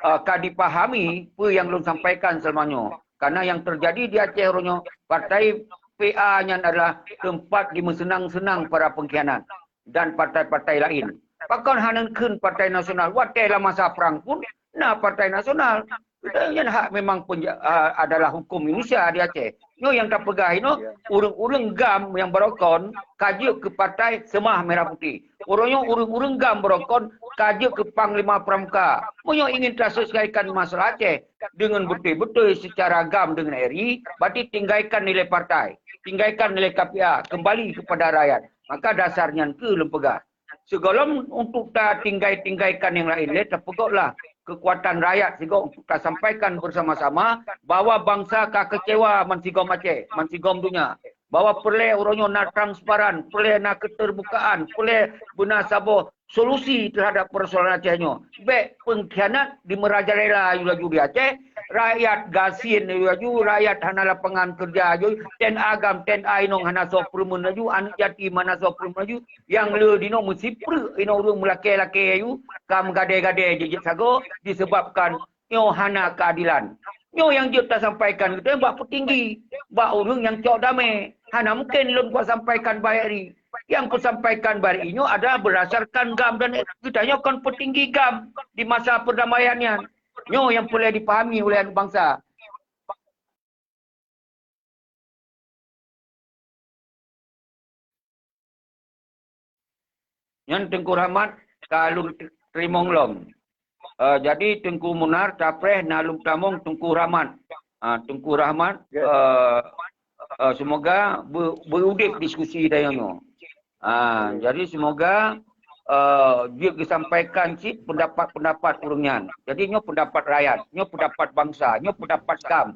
eh, ka dipahami peue nyang lôn sampaikan seulama nyoe. Karena nyang teujadi di Aceh uroe nyoe, partai P A nyan adalah teumpat dimeuseunang-seunang para peungkhianat dan partai-partai laén. Pakon hana kheun partai nasional? Watée lam masa prang pun na partai nasional. Nyan hak memang penja-, a, adalah hukum Indonesia di Aceh. Nyoe nyang tapeugah inoe, ureuëng-ureuëng GAM nyang barokon ka jeuet keu partai seumah merah putih. Uroe nyoe ureuëng-ureuëng GAM barokon ka jeuet keu panglima pramuka. Meunyoe ingin taselesaikan masalah Aceh dengan beutôi-beutôi secara GAM dengan R I, berarti tinggalkan nilai partai, tinggalkan nilai K P A, kembali kepada rakyat. Maka dasar nyan keuh lôn peugah. Sigohlom untuk tatinggai-tinggaikan nyang laén lé, tapeugoklah keukuatan rakyat sigoe untuk tasampaikan beusama-sama bahwa bansa ka keucewa bansigom Aceh, bansigom donya, bahwa peureulée uroe nyoe na transparan, peureulée na keterbukaan, peureulée beuna saboh solusi terhadap persoalan Aceh nyoe. Bék peungkhianat dimeurajalela laju di Aceh, rakyat gasien laju, rakyat hana lapangan keureuja laju, T N A GAM, T N A inong hana soe peureumeun laju, aneuk yatim hana soe peureumeun laju, nyang le dinoe meusipreuk inong ureuëng meulakée-lakée laju, ka meugadée-gadée jijeuet sagoe disebabkan nyoe hana keadilan. Nyoe nyang jeuet tasampaikan geutanyoe bak peutinggi, bak ureuëng nyang cok damé. Hana mungken lôn kusampaikan bak R I. Nyang kusampaikan bak R I nyoe adalah berdasarkan GAM dan geutanyoe kon peutinggi GAM di masa perdamaian nyan. Nyoe nyang peureulée dipahami ulée bansa. Nyan Teungku Rahmat ka lôn teurimong lom. Eh, jadi Teungku Munar tapreh na lôn tamong Teungku Rahmat. Ah, Teungku Rahmat, eh, eh, semoga be-, beudeb diskusi tanyoe nyoe. Ah, jadi semoga, eh, jeuet geusampaikan cit pendapat-pendapat ureuëng nyan. Jadi nyoe pendapat rakyat, nyoe pendapat bansa, nyoe pendapat GAM.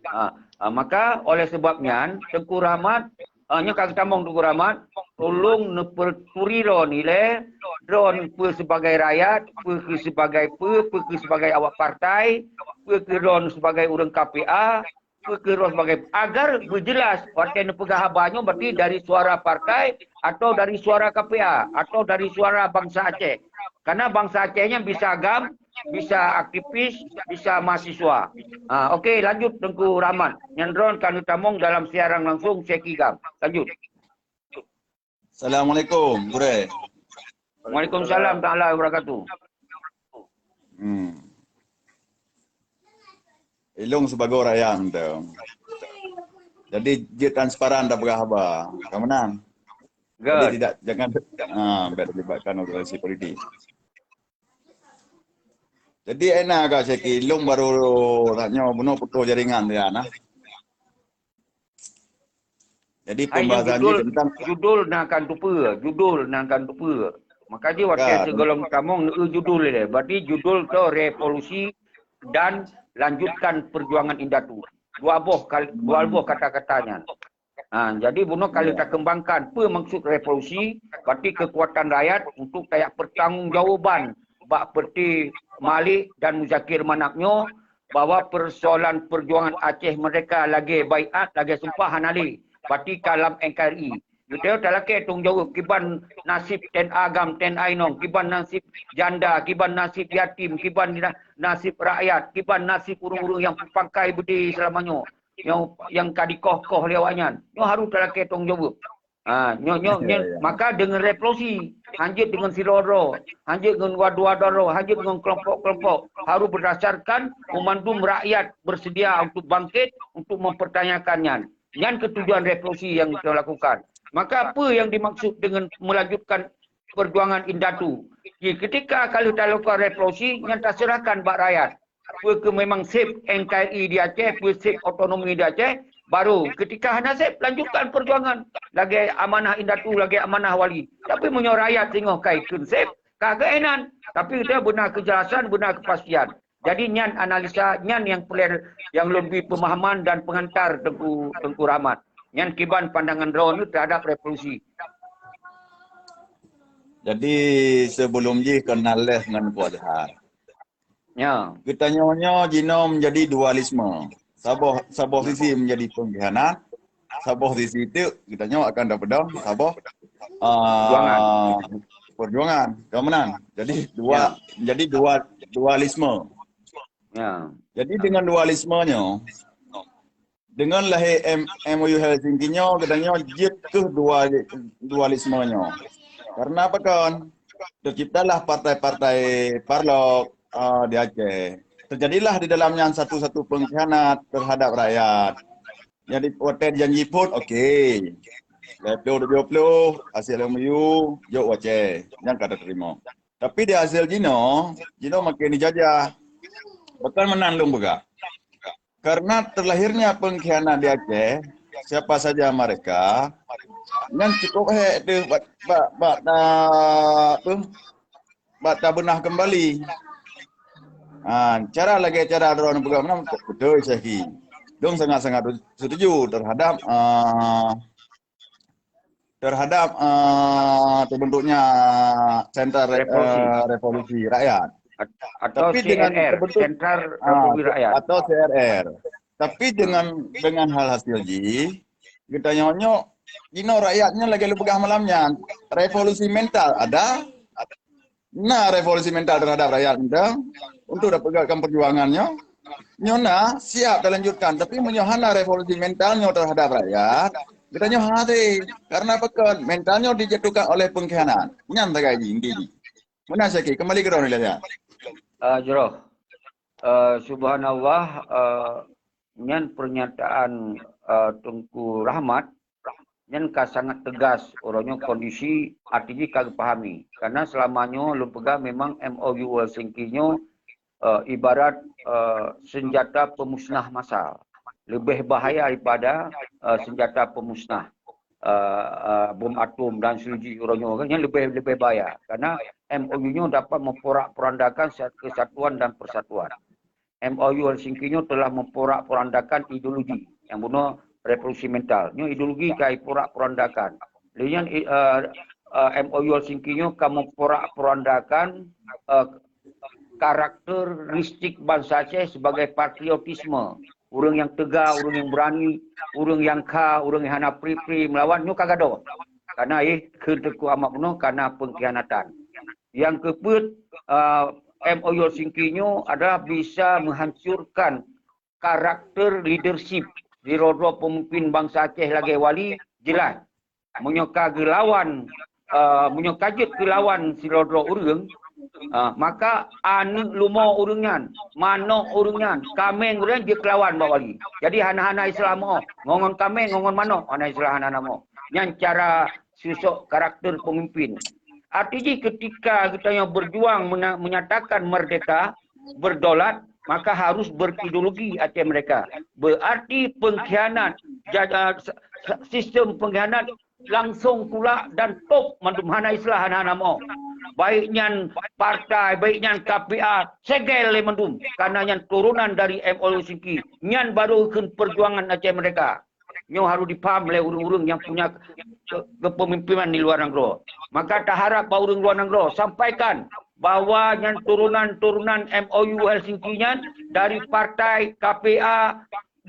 Ah, ah, maka oleh sebab nyan Teungku Rahmat, ah, nyoe ka geutamong Teungku Rahmat, tulông neupeuturi droeneuh ilée, droeneuh peue sebagai rakyat, peue keu sebagai peue, peue keu sebagai awak partai, peue keu droeneuh sebagai ureuëng K P A, peue keu droeneuh sebagai, agar beujeulaih watée neupeugah haba nyoe berarti dari suara partai atau dari suara K P A atau dari suara bansa Aceh. Karena bansa Aceh nyan bisa GAM, bisa aktivis, bisa mahasiswa. Ah, oke, lanjut Teungku Rahmat. Nyan droeneuh ka neutamong dalam siaran langsung Syeki GAM. Lanjut. Assalamualaikum, Gurée. Waalaikumsalam taala wabarakatuh. Hmm. Ilong sebagai rakyat tu. Jadi jeuet transparan dan berhaba. Ka meunan. Jadi tidak, jangan, ha, biar terlibatkan organisasi politik. Jadi enak ka Syeki, ilong baru tanya bunoe putus jaringan dia nah. Jadi pembahasan judul, tentang judul na kan tupeue, judul na kan tupeue. Maka jih watée sigohlom tamong neu judul ilée. Berarti judul tu revolusi dan lanjutkan perjuangan indatu. Dua boh kal-, dua boh kata-kata nyan. Ha, jadi bunoe kalau takembangkan peue maksud revolusi, berarti kekuatan rakyat untuk tajak pertanggungjawaban bak Peuti Malik dan Muzakir Manaf nyoe bahwa persoalan perjuangan Aceh Merdeka lagée baiat, lagée sumpah hana lé, berarti ka lam N K R I. Geutanyoe talakée tanggung jaweueb kiban nasib T N A GAM, T N A inong, kiban nasib janda, kiban nasib yatim, kiban na-, nasib rakyat, kiban nasib ureuëng-ureuëng nyang pangkai beudé seulama nyoe, nyang, nyang ka dikoh-koh lé awaknyan. Nyoe harôh talakée tanggung jaweueb. Ha, nyoe, nyoe, nyoe, maka deungon revolusi, hanjeuet deungon sidroe-droe, hanjeuet deungon dua-dua droe, hanjeuet deungon kelompok-kelompok, harôh berdasarkan memandum rakyat bersedia untuk bangkit, untuk mempertanyakan nyan. Nyan keutujuan revolusi nyang kita lakukan. Maka apa yang dimaksud dengan melanjutkan perjuangan indatu? Di ketika kalau talakukan revolusi, nyan taserahkan bak rakyat. Peue keu memang seb N K R I di Aceh, peue seb otonomi di Aceh, baru ketika hana seb, lanjutkan perjuangan lagée amanah indatu, lagée amanah wali. Tapi meunyoe rakyat singoh ka ikheun seb, ka keunan. Tapi kita beuna kejelasan, beuna kepastian. Jadi nyan analisa, nyan nyang peureulée, nyang lebih pemahaman dan pengantar Teungku, Teungku Rahmat. Nyan kiban pandangan droeneuh terhadap revolusi. Jadi sebelum jih keunaléh ngon Puak Jahar. Ya. Geutanyoe nyoe jinoe menjadi dualisme. Saboh, saboh sisi menjadi pengkhianat, saboh sisi teuk geutanyoe akan dapeudong saboh, ah, perjuangan. Ka meunan. Jadi dua, ya, menjadi dua, dualisme. Ya. Jadi dengan dualisme nyoe, dengan lahé M-, M O U Helsinki nyoe, geutanyoe jeuet keuh duali-, dualisme nyoe. Karena apa kon? Terciptalah partai-partai parlok, eh, di Aceh. Terjadilah di dalamnya satu-satu pengkhianat terhadap rakyat. Jadi watèe janji phon, oke. Lhèe ploh tujoh ploh, hasil M O U, jok u Aceh. Nyang ka teurimong. Tapi di hasil jinoe, jinoe makin dijajah. Bahkan meunan lôn peugah. Karena terlahirnya pengkhianat di Aceh, siapa saja mereka, nyan cukup hék deuh bak, bak, bak, apa, bak tabeunah kembali. Ha, cara lagèe cara droeneuh peugah meunan beutôi, Syekhi. Dong sangat-sangat setuju terhadap, ah, terhadap, ah, terbentuknya Sentra Re-, Revolusi. ah, Revolusi Rakyat. At-, atau Tapi dengan C R R, terbentuk Sentra ah, Revolusi Rakyat. atau C R R. Tapi dengan, dengan hal hasil jih, geutanyoe nyoe, jinoe rakyat nyoe lagèe lôn peugah malam nyan, revolusi mental ada, na revolusi mental terhadap rakyat mantong untuk dapat peugötkan perjuangan nyoe. Nyoe na siap talanjutkan, tapi meunyoe hana revolusi mental nyoe terhadap rakyat, geutanyoe hana até. Karena apa kon? Mental nyoe dijatuhkan oleh pengkhianat. Nyan sagai jih, inti jih. Meunan Syekhi, kembali keu droeneuh lé. Ah, jroh. Eh, subhanallah, eh, nyan pernyataan, eh, Teungku Rahmat, nyan ka sangat tegas, uroe nyoe kondisi arti jih ka geupahami. Karena selama nyoe lôn peugah memang M O U Helsinki nyoe, eh, ibarat, eh, senjata pemusnah massal. Lebih bahaya daripada, eh, senjata pemusnah, eh, eh, bom atom dan seluruh uroe nyoe, nyan lebih, lebih bahaya. Karena M O U nyoe dapat memporak-porandakan kesatuan dan persatuan. M O U Helsinki nyoe telah memporak-porandakan ideologi nyang bunoe revolusi mental. Nyoe ideologi ka iporak-porandakan. Lé nyan, eh, eh, M O U Helsinki nyoe ka memporak-porandakan, eh, karakteristik bansa Aceh sebagai patriotisme. Ureuëng nyang teuga, ureuëng nyang beurani, ureuëng nyang kha, ureuëng nyang hana pri-pri meulawan nyoe ka gadôh. Karena eh kheun Teungku Ahmad bunoe karena pengkhianatan. Nyang keupeuet, eh, M O U Helsinki nyoe adalah bisa menghancurkan karakter leadership sidroe-droe pemimpin bansa Aceh lagèe Wali, jelas. Meunyoe ka geulawan, eh, meunyoe ka jeuet keu lawan sidroe-droe ureuëng, eh, maka aneuk leumo ureuëng nyan, manok ureuëng nyan, kaméng ureuëng nyan jeuet keu lawan bak Wali. Jadi hana-hana istilah moh, ngon kaméng, ngon manok, hana istilah hana-hana moh. Nyan cara seusok karakter pemimpin. Arti jih ketika geutanyoe berjuang mena-, menyatakan merdeka, berdaulat, maka harus berideologi Aceh Merdeka. Berarti pengkhianat, ja-, eh, sa-, sa-, sistem pengkhianat langsung tulak dan top mandum, hana istilah hana-hana moh. Baik nyan partai, baik nyan K P A, segel lé mandum. Karena nyan turunan dari M O U Helsinki. Nyan baru kheun perjuangan Aceh Merdeka. Nyoe harus dipaham lé ureuëng-ureuëng nyang punya ke-, kepemimpinan di luar nanggroe. Maka taharap bak ureuëng luar nanggroe sampaikan bahwa nyan turunan-turunan M O U Helsinki nyan dari partai, K P A,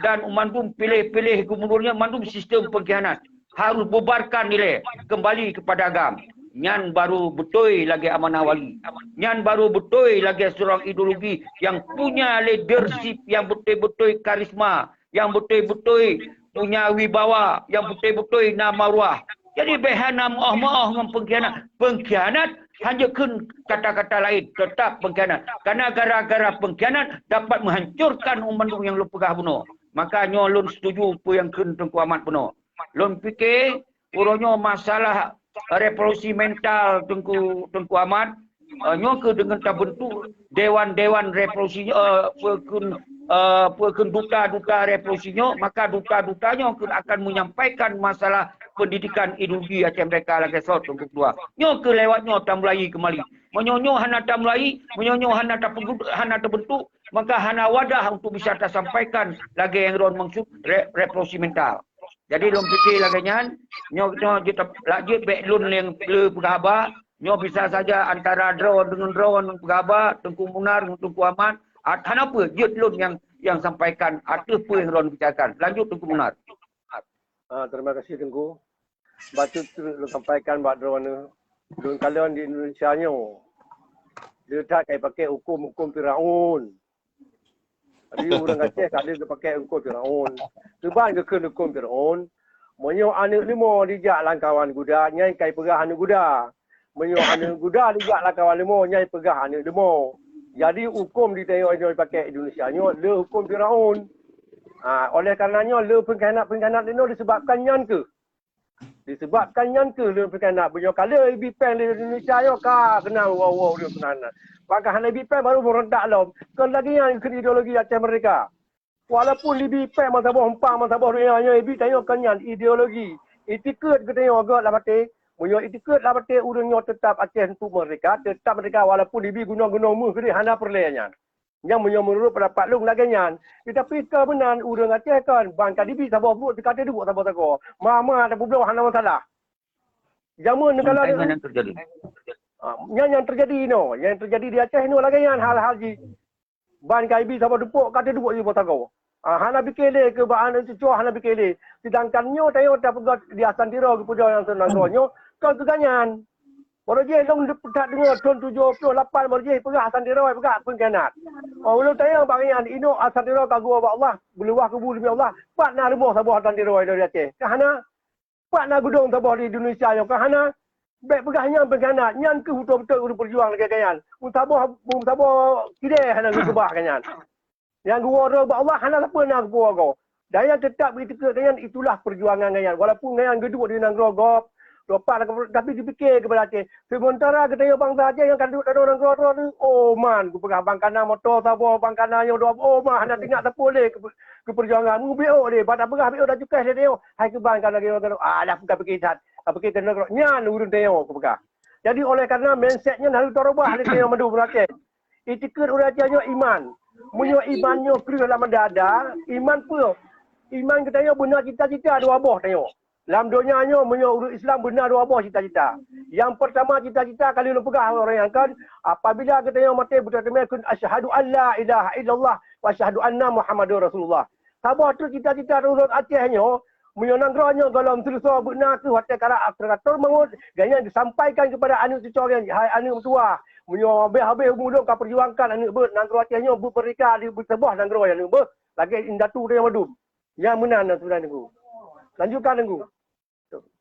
dan mandum piléh-piléh gubernurnya, mandum sistem pengkhianat. Harus bubarkan ilée, kembali kepada agam. Nyan baru beutôi lagée amanah Wali. Nyan baru beutôi lagée seurang ideologi nyang punya leadership nyang beutôi-beutôi karisma, nyang beutôi-beutôi punya wibawa, nyang beutôi-beutôi na maruah. Jadi bék hana meuoh-meuoh ngon pengkhianat. Pengkhianat hana kheun kata-kata laén, tetap pengkhianat. Karena gara-gara pengkhianat dapat menghancurkan umat nyang lôn peugah bunoe. Maka nyoe lôn setuju peue nyang kheun Teungku Ahmad bunoe. Lôn pike uroe nyoe masalah revolusi mental Teungku, Teungku Ahmad, eh, nyoe keuh deungon tabentuk dewan-dewan revolusi, eh, peue kheun, eh, peue kheun duta-duta revolusi nyoe, maka duta-duta nyoe keuh akan menyampaikan masalah pendidikan ideologi Aceh Merdeka lagée soe Teungku Ketua. Nyoe keuh lewat nyoe tamulai kembali. Meunyoe nyoe hana tamulai, meunyoe nyoe hana tapeugu-, hana tabentuk, maka hana wadah untuk bisa tasampaikan lagée nyang droen maksud re-, revolusi mental. Jadi lôn pike lagée nyan, nyoe, nyoe jeuet tap-, lak jeuet bék lôn lé, lé peugah haba, nyoe bisa saja antara droe deungon droe nyang peugah haba, Teungku Munar ngon Teungku Ahmad, at-, hana peue jeuet lôn nyang, nyang sampaikan ateueh peue nyang droen bicarakan. Lanjut Teungku Munar. Ah, terima kasih Teungku. Bacut lôn sampaikan bak droeneuh, lôn kalon di Indonesia nyoe. Leutak kai pakai hukum-hukum Firaun. Jadi ureuëng Aceh ka lheueh geupakai hukôm Firaun. Keuban geukheun hukôm Firaun, meunyoe aneuëk leumo jijak lam kawan guda, nyan ka jipeugah aneuëk guda. Meunyoe aneuëk guda jijak lam kawan leumo, nyan jipeugah aneuëk leumo. Jadi hukôm di tanyoe nyoe jipakai Indonesia nyoe le hukôm Firaun. Ha, oleh karena nyoe le peungkhianat-peungkhianat linoe disebabkan nyan keuh. Disebabkan nyan keuh lôn peukanak, meunyoe ka lheueh ibi péng lé Indonesia nyoe ka keunong woe-woe ureuëng peunanan. Pakon hana ibi péng baru meurontak lom. Kon lagée nyan keu ideologi Aceh Merdeka. Walaupun ibi péng meusaboh empang, meusaboh donya nyoe ibi tanyoe kon nyan ideologi. Itikeuet geutanyoe gét lam até. Meunyoe itikeuet lam até ureuëng nyoe teutab Aceh untuk merdeka, teutab merdeka walaupun ibi gunong-gunong méuh keudeh hana peureulée nyan. Nyang meunyoe meunurot pendapat lôn lagée nyan. Tetapi keu meunan ureuëng Aceh kan ban ka dibi saboh buet teuka teuduek saboh sagoe. Ma-ma tapeubloe hana masalah. Jameun neukalon nyan yang terjadi. Ha, nyan yang terjadi inoe, yang terjadi di Aceh inoe lagée nyan hal-hal jih. Ban ka ibi saboh teupok ka teuduek saboh sagoe. Ha, hana pike lé keu bak aneuk cucoe hana pike lé. Sedangkan nyoe tanyoe tapeugah di Asantiro geupeudong nyang seunang nyoe kan keu ganyan. Baru jih lôn that deungoe thon tujoh ploh lapan baru jih peugah Asantiro peugah peungkhianat. Oh, ulôn tanyong bak nyan inoe Asantiro ka geuwoe bak Allah, beuluwah kubu demi Allah. Pat na rumoh saboh Asantiro dari Aceh? Ka hana. Pat na gudong saboh di Indonesia nyoe? Ka hana. Bék peugah nyan peungkhianat, nyan keuh beutôi-beutôi ureuëng peujuang lagée ganyan. Meusaboh, meusaboh kidée hana geukeubah ganyan. Nyang geuwoe droe bak Allah hana sapeue na geupuwoe goe. Dan nyang teutab itikeuet ganyan itulah peujuangan ganyan. Walaupun ganyan geuduek di nanggroe gob, tapi dipike keupada Aceh. Sementara geutanyoe bansa Aceh nyang ka duek dalam nanggroe droe tu, oh man, geupeugah bangkana moto saboh, bangkana nyoe dua, oh man, hana teuingat sapeue lé keu, keu peujuangan. Mubiôk lé, bak tapeugah biôk dan cukéh lé tanyoe. Hai keu bangkana geutanyoe, ah, dah bukan pike that, pike keu nanggroe. Nyan ureuëng tanyoe geupeugah. Jadi oleh karena mindset nyan harus tarubah lé tanyoe mandum ureuëng Aceh. Itikeuet ureuëng Aceh nyoe iman. Meunyoe iman nyoe kreueh lam dada, iman peue? Iman geutanyoe beuna cita-cita dua boh tanyoe. Lam donya nyoe meunyoe ureuëng Islam beuna dua boh cita-cita. Nyang peurtama cita-cita ka lôn peugah ureuëng nyan kan, apabila geutanyoe maté beuteuteumé kheun asyhadu an la ilaha illallah wa asyhadu anna Muhammadur Rasulullah. Saboh teuk cita-cita ureuëng Aceh nyoe, meunyoe nanggroe nyoe gohlom seuleusoe beuna keuh watée karap teukatur mangot, ganyan disampaikan keupada aneuk cucoe nyan, hai aneuk meutuwah, meunyoe habéh-habéh umu lôn ka peujuangkan aneuk beuet nanggroe Aceh nyoe beuet meurdeka di beusaboh nanggroe nyan aneuk beuet, lagée indatu tanyoe mandum. Nyan meunan na sebenarnya Teungku. Lanjutkan Teungku.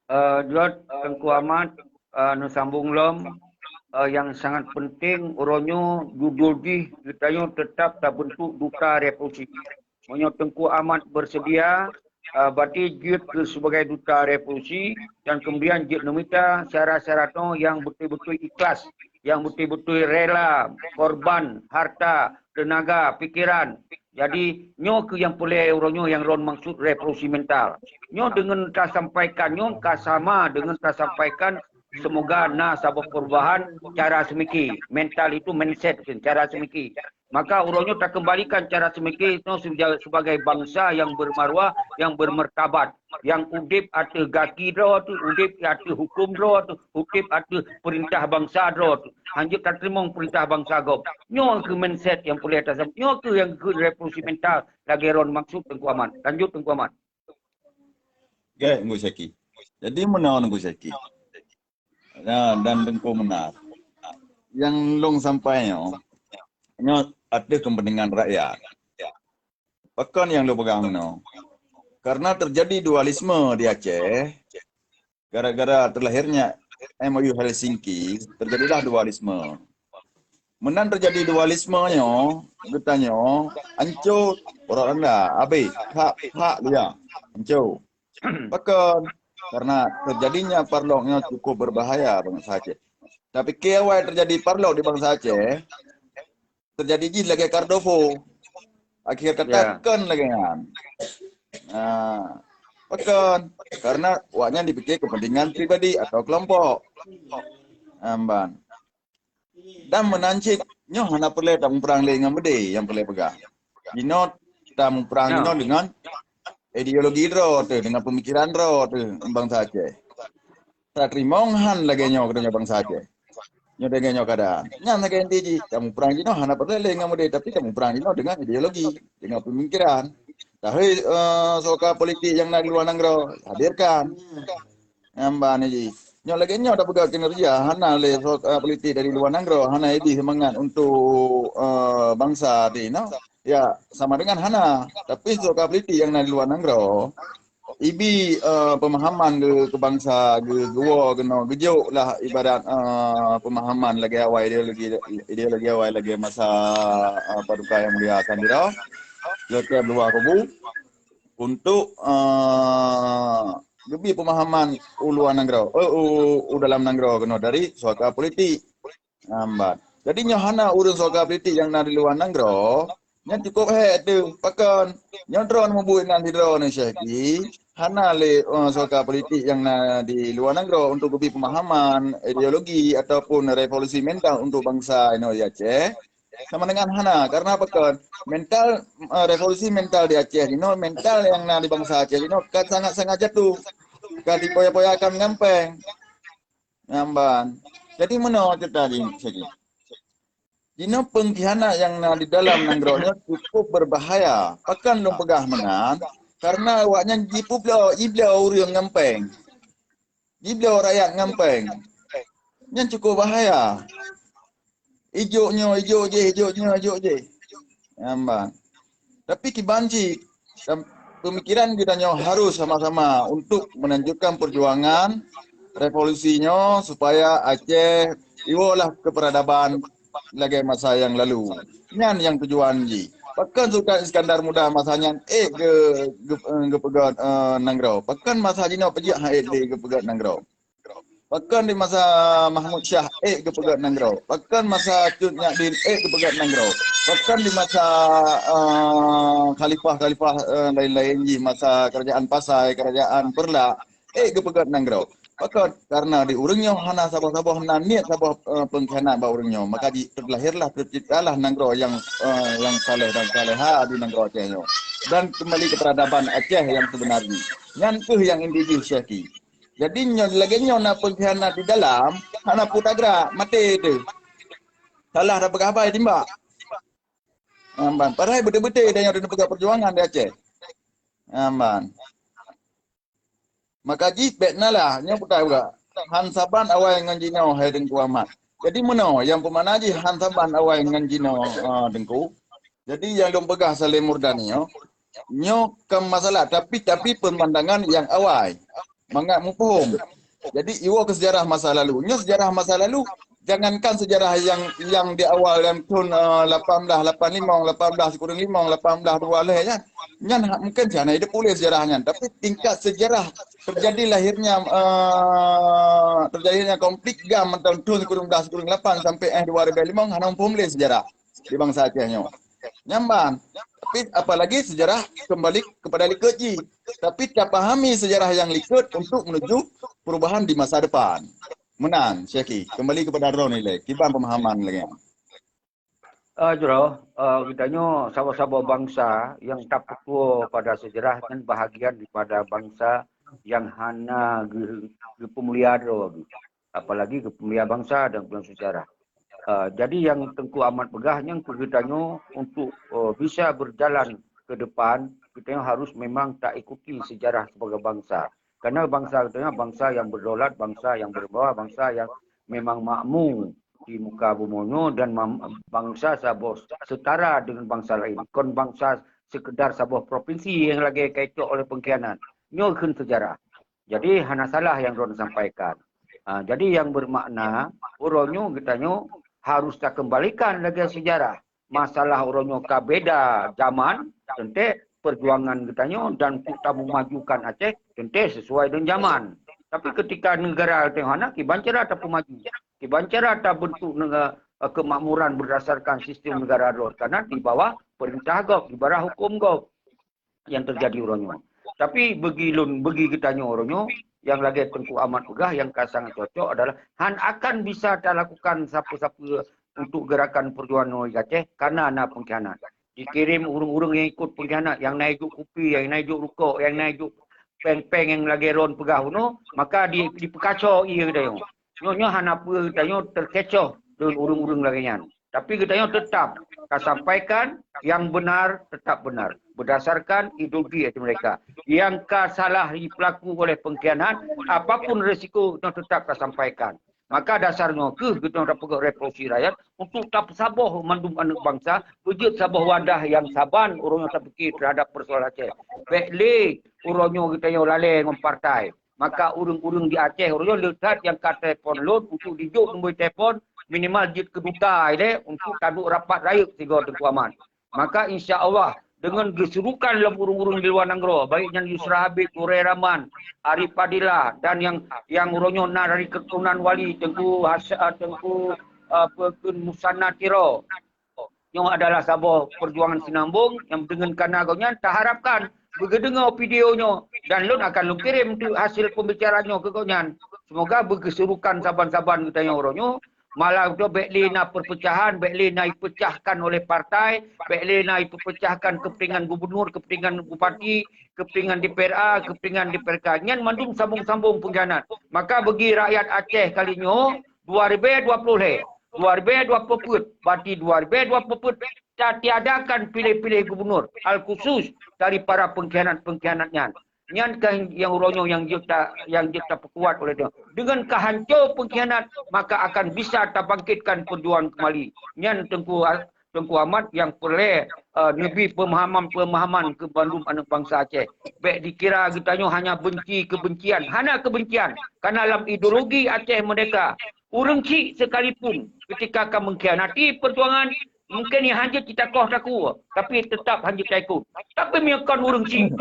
Eh, jeuet Teungku Amat, eh, neusambung lom, eh, yang sangat penting uroe nyoe judul jih geutanyoe tetap tabentuk duta revolusi. Meunyoe Teungku Amat bersedia, eh, berarti jeuet keu sebagai duta revolusi dan kemudian jeuet neumita syarat-syarat nyoe yang beutôi-beutôi ikhlas, yang beutôi-beutôi rela korban harta, teunaga, pikiran. Jadi, nyoe keuh nyang peureulée uroe nyoe nyang lôn maksud revolusi mental. Nyoe deungon tasampaikan nyoe ka sama deungon tasampaikan semoga na saboh perubahan cara seumiké. Mental itu mindset, cara seumiké. Maka uroe nyoe takeumbalikan cara seumiké nyoe sebagai bangsa yang bermaruah, yang bermartabat, yang udeb ateueh gaki droe teuh, udeb ateueh huköm droe teuh, udeb ateueh peurintah bansa droe teuh. Hanjeuet tateurimong peurintah bansa gob. Nyoe keuh mindset nyang peureulée tasam-, nyoe keuh nyang keuh revolusi mental lagée lôn maksud Teungku Amat. Lanjut Teungku Amat. Oke, Teungku Syaki. Jadi meunan Teungku Syaki. Ya, dan Teungku Meunar. Nyang lôn sampai nyoe, nyoe ateueh kepentingan rakyat. Pakon nyang lôn peugah meunoe? Karena terjadi dualisme di Aceh, gara-gara terlahirnya M O U Helsinki, terjadilah dualisme. Meunan terjadi dualisme nyoe, geutanyoe anco, uroe anda, abéh, hak, hak dia, anco. Pakon? Karena terjadinya parlok nyoe cukup berbahaya bansa Aceh. Tapi keu awai terjadi parlok di bansa Aceh, terjadi jih lagée Kardovo. Akhir kata ya. Kon lagée nyan. Ah, pakon? Karena awaknyan dipikir kepentingan pribadi atau kelompok. Amban. Dan meunan cit, nyoe hana peureulée tamuprang lé ngon beudé nyang peureulée peugah. Jinoe tamuprang jinoe deungon ideologi droe teuh, deungon peumikiran droe teuh bansa Aceh. Tateurimong han lagée nyoe keu bansa Aceh. Nyoe lagée nyoe keuadaan. Nyan lagée inti jih, tamuprang jinoe hana peureulée lé ngon beudé, tapi tamuprang jinoe deungon ideologi, deungon peumikiran. Tahôi, eh, soka politik nyang na di luwa nanggroe, hadirkan. Nyang ban jih. Nyoe lagée nyoe tapeugah kinerja, hana lé soka politik dari luwa nanggroe, hana idéh seumangat untuk, eh, bansa teuh inoe. Ya, sama dengan hana. Tapi suaka politik nyang na di luwa nanggroe, ibi, eh, pemahaman ke, ke bangsa, ke, geuwoe keunoe, geujok lah ibarat, eh, pemahaman lagèe awai ideologi, ideologi awai lagèe masa, eh, Paduka Yang Mulia Sandira, leuka luwa kubu, untuk, eh, geubri pemahaman u luwa nanggroe, eh, u, u dalam nanggroe keunoe dari suaka politik. Nyan ban. Jadi nyoe hana ureueng suaka politik nyang na di luwa nanggroe, nyan cukup hék teuh. Pakon? Nyoe droeneuh mubuet nan sidroe nyoe Syekh Ki, hana lé, eh, suaka politik nyang na di luwa nanggroe untuk geubri pemahaman, ideologi ataupun revolusi mental untuk bangsa inoe di Aceh. Sama dengan hana, karena pakon? Mental, eh, revolusi mental di Aceh inoe, mental nyang na di bangsa Aceh inoe ka sangat-sangat jatuh. Ka dipoya-poyakan ngon péng. Nyan ban. Jadi meunoe ceurita jih, Syekh Ki. Jinoe peungkhianat nyang na di dalam nanggroe nyoe cukup berbahaya. Pakon lôn peugah meunan? Karena awaknyan jipubloe, jibloe ureueng ngon péng. Jibloe rakyat ngon péng. Nyan cukup bahaya. Ijok nyoe, ijok jih, ijok nyoe, ijok jih. Nyan ban. Tapi kiban cit, pemikiran geutanyoe harus sama-sama untuk menunjukkan perjuangan revolusi nyoe supaya Aceh iwoe lah keu peradaban lagèe masa nyang lalu. Nyan nyang tujuan jih. Pakon Sultan Iskandar Muda masa nyan ék geu-, geu-, geupeugöt, eh, nanggroe? Pakon masa jinoe peujeuet han ék lé geupeugöt nanggroe? Pakon di masa Mahmud Syah ék geupeugöt nanggroe? Pakon masa Cut Nyak Dhien ék geupeugöt nanggroe? Pakon di masa, eh, khalifah-khalifah, eh, laén-laén jih, masa kerajaan Pasai, kerajaan Peureulak, ék geupeugöt nanggroe? Pakon? Karena di ureueng nyoe hana saboh-saboh na niet saboh, eh, peungkhianat bak ureueng nyoe. Maka ji-, terlahirlah, terciptalah nanggroe nyang, eh, nyang saleh dan saleha di nanggroe Aceh nyoe. Dan kembali ke peradaban Aceh yang sebenar jih. Nyan keuh nyang inti jih, Syekh Ki. Jadi nyoe lagèe nyoe na peungkhianat di dalam, hana peue tagrak, maté teuh. Salah tapeugah haba timbak. Nyan ban. Padahai beutôi-beutôi tanyoe tapeugah perjuangan di Aceh. Nyan ban. Maka jih bèk na lah, nyoe peugah, han saban awai ngon jinoe hai Teungku Ahmad. Jadi meunoe, nyang peumakna jih han saban awai ngon jinoe, ah, Teungku. Jadi nyang lôn peugah Saleh Murdani nyoe, nyoe kon masalah, tapi, tapi pemandangan nyang awai. Mangat muphom. Jadi iwoe keu sejarah masa lalu. Nyoe sejarah masa lalu, jangankan sejarah nyang, nyang di awal nyang thon, eh, lapan belas lapan limong, lapan belas sikureueng limong, lapan belas dua lhèe nyan. Nyan ha-, mungken hana idéh puléh sejarah nyan. Tapi tingkat sejarah terjadi lahirnya, eh, terjadinya konflik GAM antara thon sikureueng belas sikureueng lapan sampai, eh, dua ribu limong hana muphom lé sejarah di bansa Aceh nyoe. Nyan ban. Tapi apalagi sejarah kembali kepada likot jih. Tapi tapahami sejarah nyang likot untuk menuju perubahan di masa depan. Meunan, Syekh Ki. Kembali kepada droeneuh ilèe. Kiban pemahaman lagèe nyan. Ah, jroh, ah, geutanyoe saboh-saboh bansa nyang tapeutuwoe pada sejarah nyan bahagian daripada bansa nyang hana geu-, geupeumulia droe geuh. Apalagi geupeumulia bansa dan geupeumulia sejarah. Ah, jadi nyang Teungku Ahmad peugah nyan keu geutanyoe untuk, eh, bisa berjalan ke depan, geutanyoe harus memang taikuti sejarah sebagai bansa. Karena bansa geutanyoe bansa nyang berdaulat, bansa nyang berwibawa, bansa nyang memang makmu di muka bumoe nyoe dan mam-, bansa saboh setara dengan bansa lain. Kon bansa sekedar saboh provinsi nyang lagèe ka icok oleh pengkhianat. Nyoe kheun sejarah. Jadi hana salah nyang droeneuh sampaikan. Ha, jadi nyang bermakna uroe nyoe geutanyoe harus takeumbalikan lagèe sejarah. Masalah uroe nyoe ka beda zaman, teuntèe perjuangan geutanyoe dan untuk tamumajukan Aceh teuntèe sesuai dengan zaman. Tapi ketika negara teuh hana, kiban cara tapeumaju, kiban cara tabentuk nega-, eh, kemakmuran berdasarkan sistem negara droe, karena di bawah perintah gob, di bawah hukum gob yang terjadi uroe nyoe. Tapi bagi lôn, bagi geutanyoe uroe nyoe, nyang lagèe Teungku Ahmad peugah nyang ka sangat cocok adalah han akan bisa talakukan sapeue-sapeue untuk gerakan perjuangan di Aceh karena na pengkhianat. Dikirim ureueng-ureueng nyang ikut pengkhianat, nyang na ijok kupi, nyang na ijok rukok, nyang na ijok péng-péng nyang lagèe droeneuh peugah bunoe, maka di, dipeukaco ie geutanyoe. Nyoe, nyoe hana peue geutanyoe teukecoh deungon ureueng-ureueng lagèe nyan. Tapi geutanyoe tetap tasampaikan nyang benar tetap benar berdasarkan ideologi mereka. Nyang ka salah dipelaku oleh pengkhianat, apapun resiko, nyoe tetap tasampaikan. Maka dasar nyoe kheueh geutanyoe tapeugah revolusi rakyat untuk tapeusaboh mandum aneuk bansa, beujeuet saboh wadah nyang saban uroe nyoe tapike teuhadap peusoalan Aceh. Bék lé uroe nyoe geutanyoe lalée ngon partai. Maka ureuëng-ureuëng di Aceh uroe nyoe le that nyang ka telepon lôn untuk dijok nombor telepon, minimal jeuet keu duta ilée untuk taduek rapat rayeuk sigoe Teungku Aman. Maka insya Allah deungon geusurukan lom ureuëng-ureuëng di luwa nanggroe, baik nyan Yusra Habib, Hurai Rahman, Arif Fadilah dan nyang nyang uroe nyoe na dari keuturunan wali Teungku Has, eh, Teungku, eh, Peukun Musanna Tiro. Nyoe adalah saboh perjuangan sinambong nyang deungon kana gobnyan taharapkan beugeudeungoe video nyoe dan lôn akan lôn kirém tu hasil pembicaraan nyoe keu gobnyan. Semoga beugeusurukan saban-saban geutanyoe uroe nyoe. Malah tu bék lé na perpecahan, bék lé na dipecahkan oleh partai, bék lé na dipecahkan kepentingan gubernur, kepentingan bupati, kepentingan D P R A, kepentingan D P R K. Nyan mandum sambong-sambong pengkhianat. Maka bagi rakyat Aceh kali nyoe, dua ribu dua puluh lhée, dua ribu dua puluh peuet, berarti dua ribu dua puluh peuet, tatiadakan pilih-pilih gubernur, al khusus dari para pengkhianat-pengkhianat nyan. Nyan kan nyang uroe nyoe nyang jeuet ta, nyang jeuet tapeukuat oleh dia. Dengan kehancur pengkhianat, maka akan bisa tabangkitkan perjuangan kembali. Nyan Teungku, Teungku Amat nyang peureulée, eh, neubi pemahaman-pemahaman keu bandum aneuk bansa Aceh. Bék dikira geutanyoe hanya benci kebencian. Hana kebencian. Karena dalam ideologi Aceh Merdeka, ureuëng chik sekalipun ketika ka mengkhianati perjuangan, mungkin ia hanjeuet cit takoh takue, tapi tetap hanjeuet taikot. Tapi meunyoe kon ureuëng chik,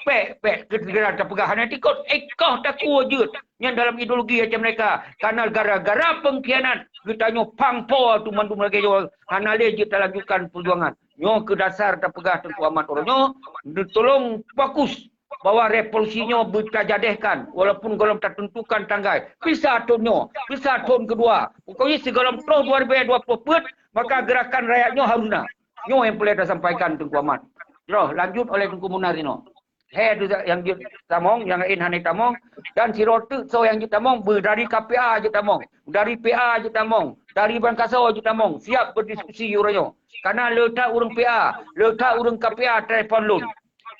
pék-pék keu segera tapeugah hana taikot, eh, koh takue jeuet. Nyan dalam ideologi Aceh Merdeka. Karena gara-gara pengkhianat, geutanyoe pang po tu mandum lagée nyoe, hana lé jeuet talanjutkan perjuangan. Nyoe keu dasar tapeugah Teungku Amat uroe nyoe, neutulông fokus bahwa revolusi nyoe beutajadehkan, walaupun gohlom tatentukan tanggai. Bisa thon nyoe, bisa thon keudua. Pokoknya sigohlom troh dua ribu dua puluh peuet, maka gerakan rakyat nyoe harus na. Nyoe nyang peureulée tasampaikan Teungku Amat. Jroh, lanjut oleh Teungku Munar inoe. He tu nyang jeuet tamong, nyang laén hana tamong. Dan sidroe teuk soe nyang jeuet tamong, beu dari K P A jeuet tamong, dari P A jeuet tamong, dari Bankaso jeuet tamong. Siap berdiskusi uroe nyoe. Karena le that ureuëng P A, le that ureuëng K P A telepon lôn.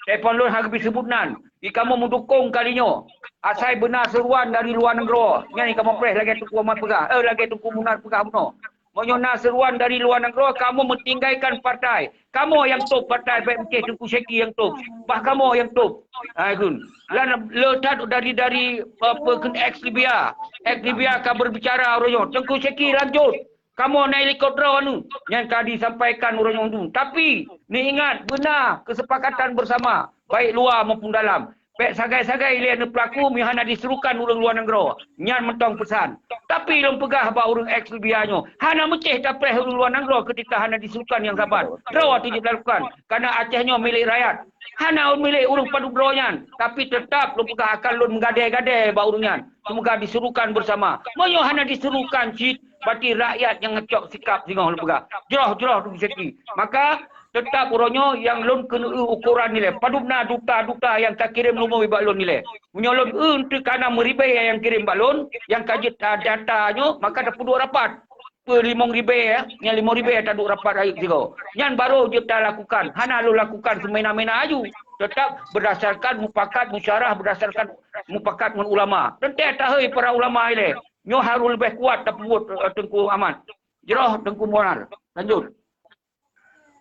Telepon lôn hana geubri seubut nan. Di kamoe meudukong kali nyoe. Asai beuna seruan dari luwa nanggroe. Nyan di kamoe preh lagée Teungku Amat peugah, eh, lagée Teungku Munar peugah bunoe. Meunyoe na seruan dari luwa nanggroe, kamoe meutinggaikan partai. Kamoe nyang top partai, bék meucéh Teungku Syeki nyang top. Bah kamoe nyang top. Hai gun. Lan le that dari, dari, apa, ex Libya. Ex Libya ka berbicara uroe nyoe. Teungku Syeki lanjut. Kamoe na helikopter anu nyang ka disampaikan ureuëng nyoe. Tapi, neuingat beuna kesepakatan bersama, baik luwa maupun dalam. Bék sagai-sagai lé neupeulaku meuhana diserukan ureuëng luwa nanggroe. Nyan mantong peusan. Tapi lôn peugah bak ureuëng ex Libya nyoe, hana meucéh tapreh ureuëng luwa nanggroe ketika hana diserukan nyang saban. Droe tu jeuet lakukan. Karena Aceh nyoe milék rakyat. Hana milék ureuëng padub droe nyan. Tapi teutap lôn peugah akan lôn meugadée-gadée bak ureuëng nyan. Semoga diserukan bersama. Meunyoe hana diserukan cit, berarti rakyat nyang ngecok sikap singoh lôn peugah. Jroh-jroh tu Syeki. Maka, teutap uroe nyoe nyang lôn keuneuk eu ukoran nilai. Padub na duta-duta nyang ka kirém lomoi bak lôn nilai. Meunyoe lôn eu eunteuk kana meuribée nyang kirém bak lôn, nyang ka jeuet data nyoe, maka tapeuduek rapat. Peue limong ribée, ya? Nyang limong ribée taduek rapat rayeuk sigoe. Nyan barô jeuet talakukan. Hana lôn lakukan seumena-mena aju. Teutap berdasarkan mupakat musyawarah, berdasarkan mupakat ngon ulama. Teuntée tahôi para ulama ilée. Nyoe harôh leubeh kuat tapeubuet, eh, Teungku Amat. Jroh Teungku Munar. Lanjut.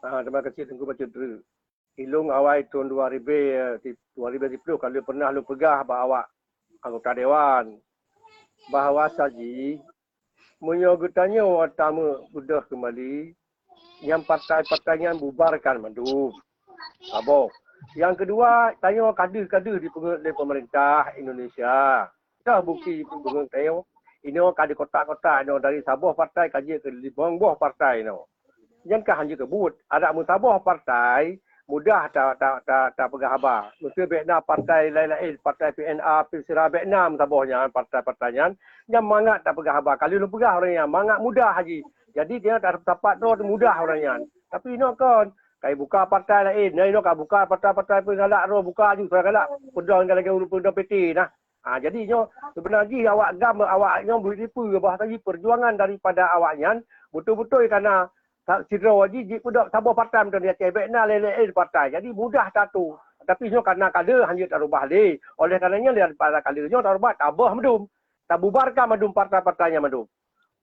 Ah, terima kasih Teungku Bacut Dreu. Ilong awai thon dua ribée, eh, dua ribée siplôh ka lheueh pernah lôn peugah bak awak anggota dewan bahwa saji meunyoe geutanyoe tameubeudôh keumbali, nyang partai-partai nyan bubarkan mandum. Saboh. Nyang keudua, tanyoe kadeuh-kadeuh dipeungeut lé peumeurintah Indonesia. Dah bukti peungeut tanyoe, inoe ka dikotak-kotak inoe dari saboh partai ka jeuet keu limong boh partai inoe. Nyan ka hanjeuet keubuet. Adak meusaboh partai, mudah ta, ta, ta, tapeugah haba. Meusé bék na partai laén-laén, partai P N A, P S R A bék na meusaboh nyan, partai-partai nyan, nyan mangat tapeugah haba. Ka lheueh lôn peugah ureuëng nyan, mangat mudah haji. Jadi, dia tak sapat droe mudah ureuëng nyan. Tapi inoe kon, kai buka partai laén, nyan inoe ka buka partai-partai pun galak droe buka aju, soe galak peudong lagée ureuëng peudong P T nah. Ha, jadi nyoe seubeuna jih awak GAM, awak nyoe beu jipeue bah tadi perjuangan daripada awak nyan beutôi-beutôi kana sa-, sidroe jih jipeudok saboh partai mantong di Aceh, bék na lé-lé partai. Jadi mudah tatu. Tapi nyoe kana kada hana tarubah lé. Oleh karena nyan daripada kada nyoe tarubah tabah meudum. Tabubarkan mandum partai-partai nyan mandum.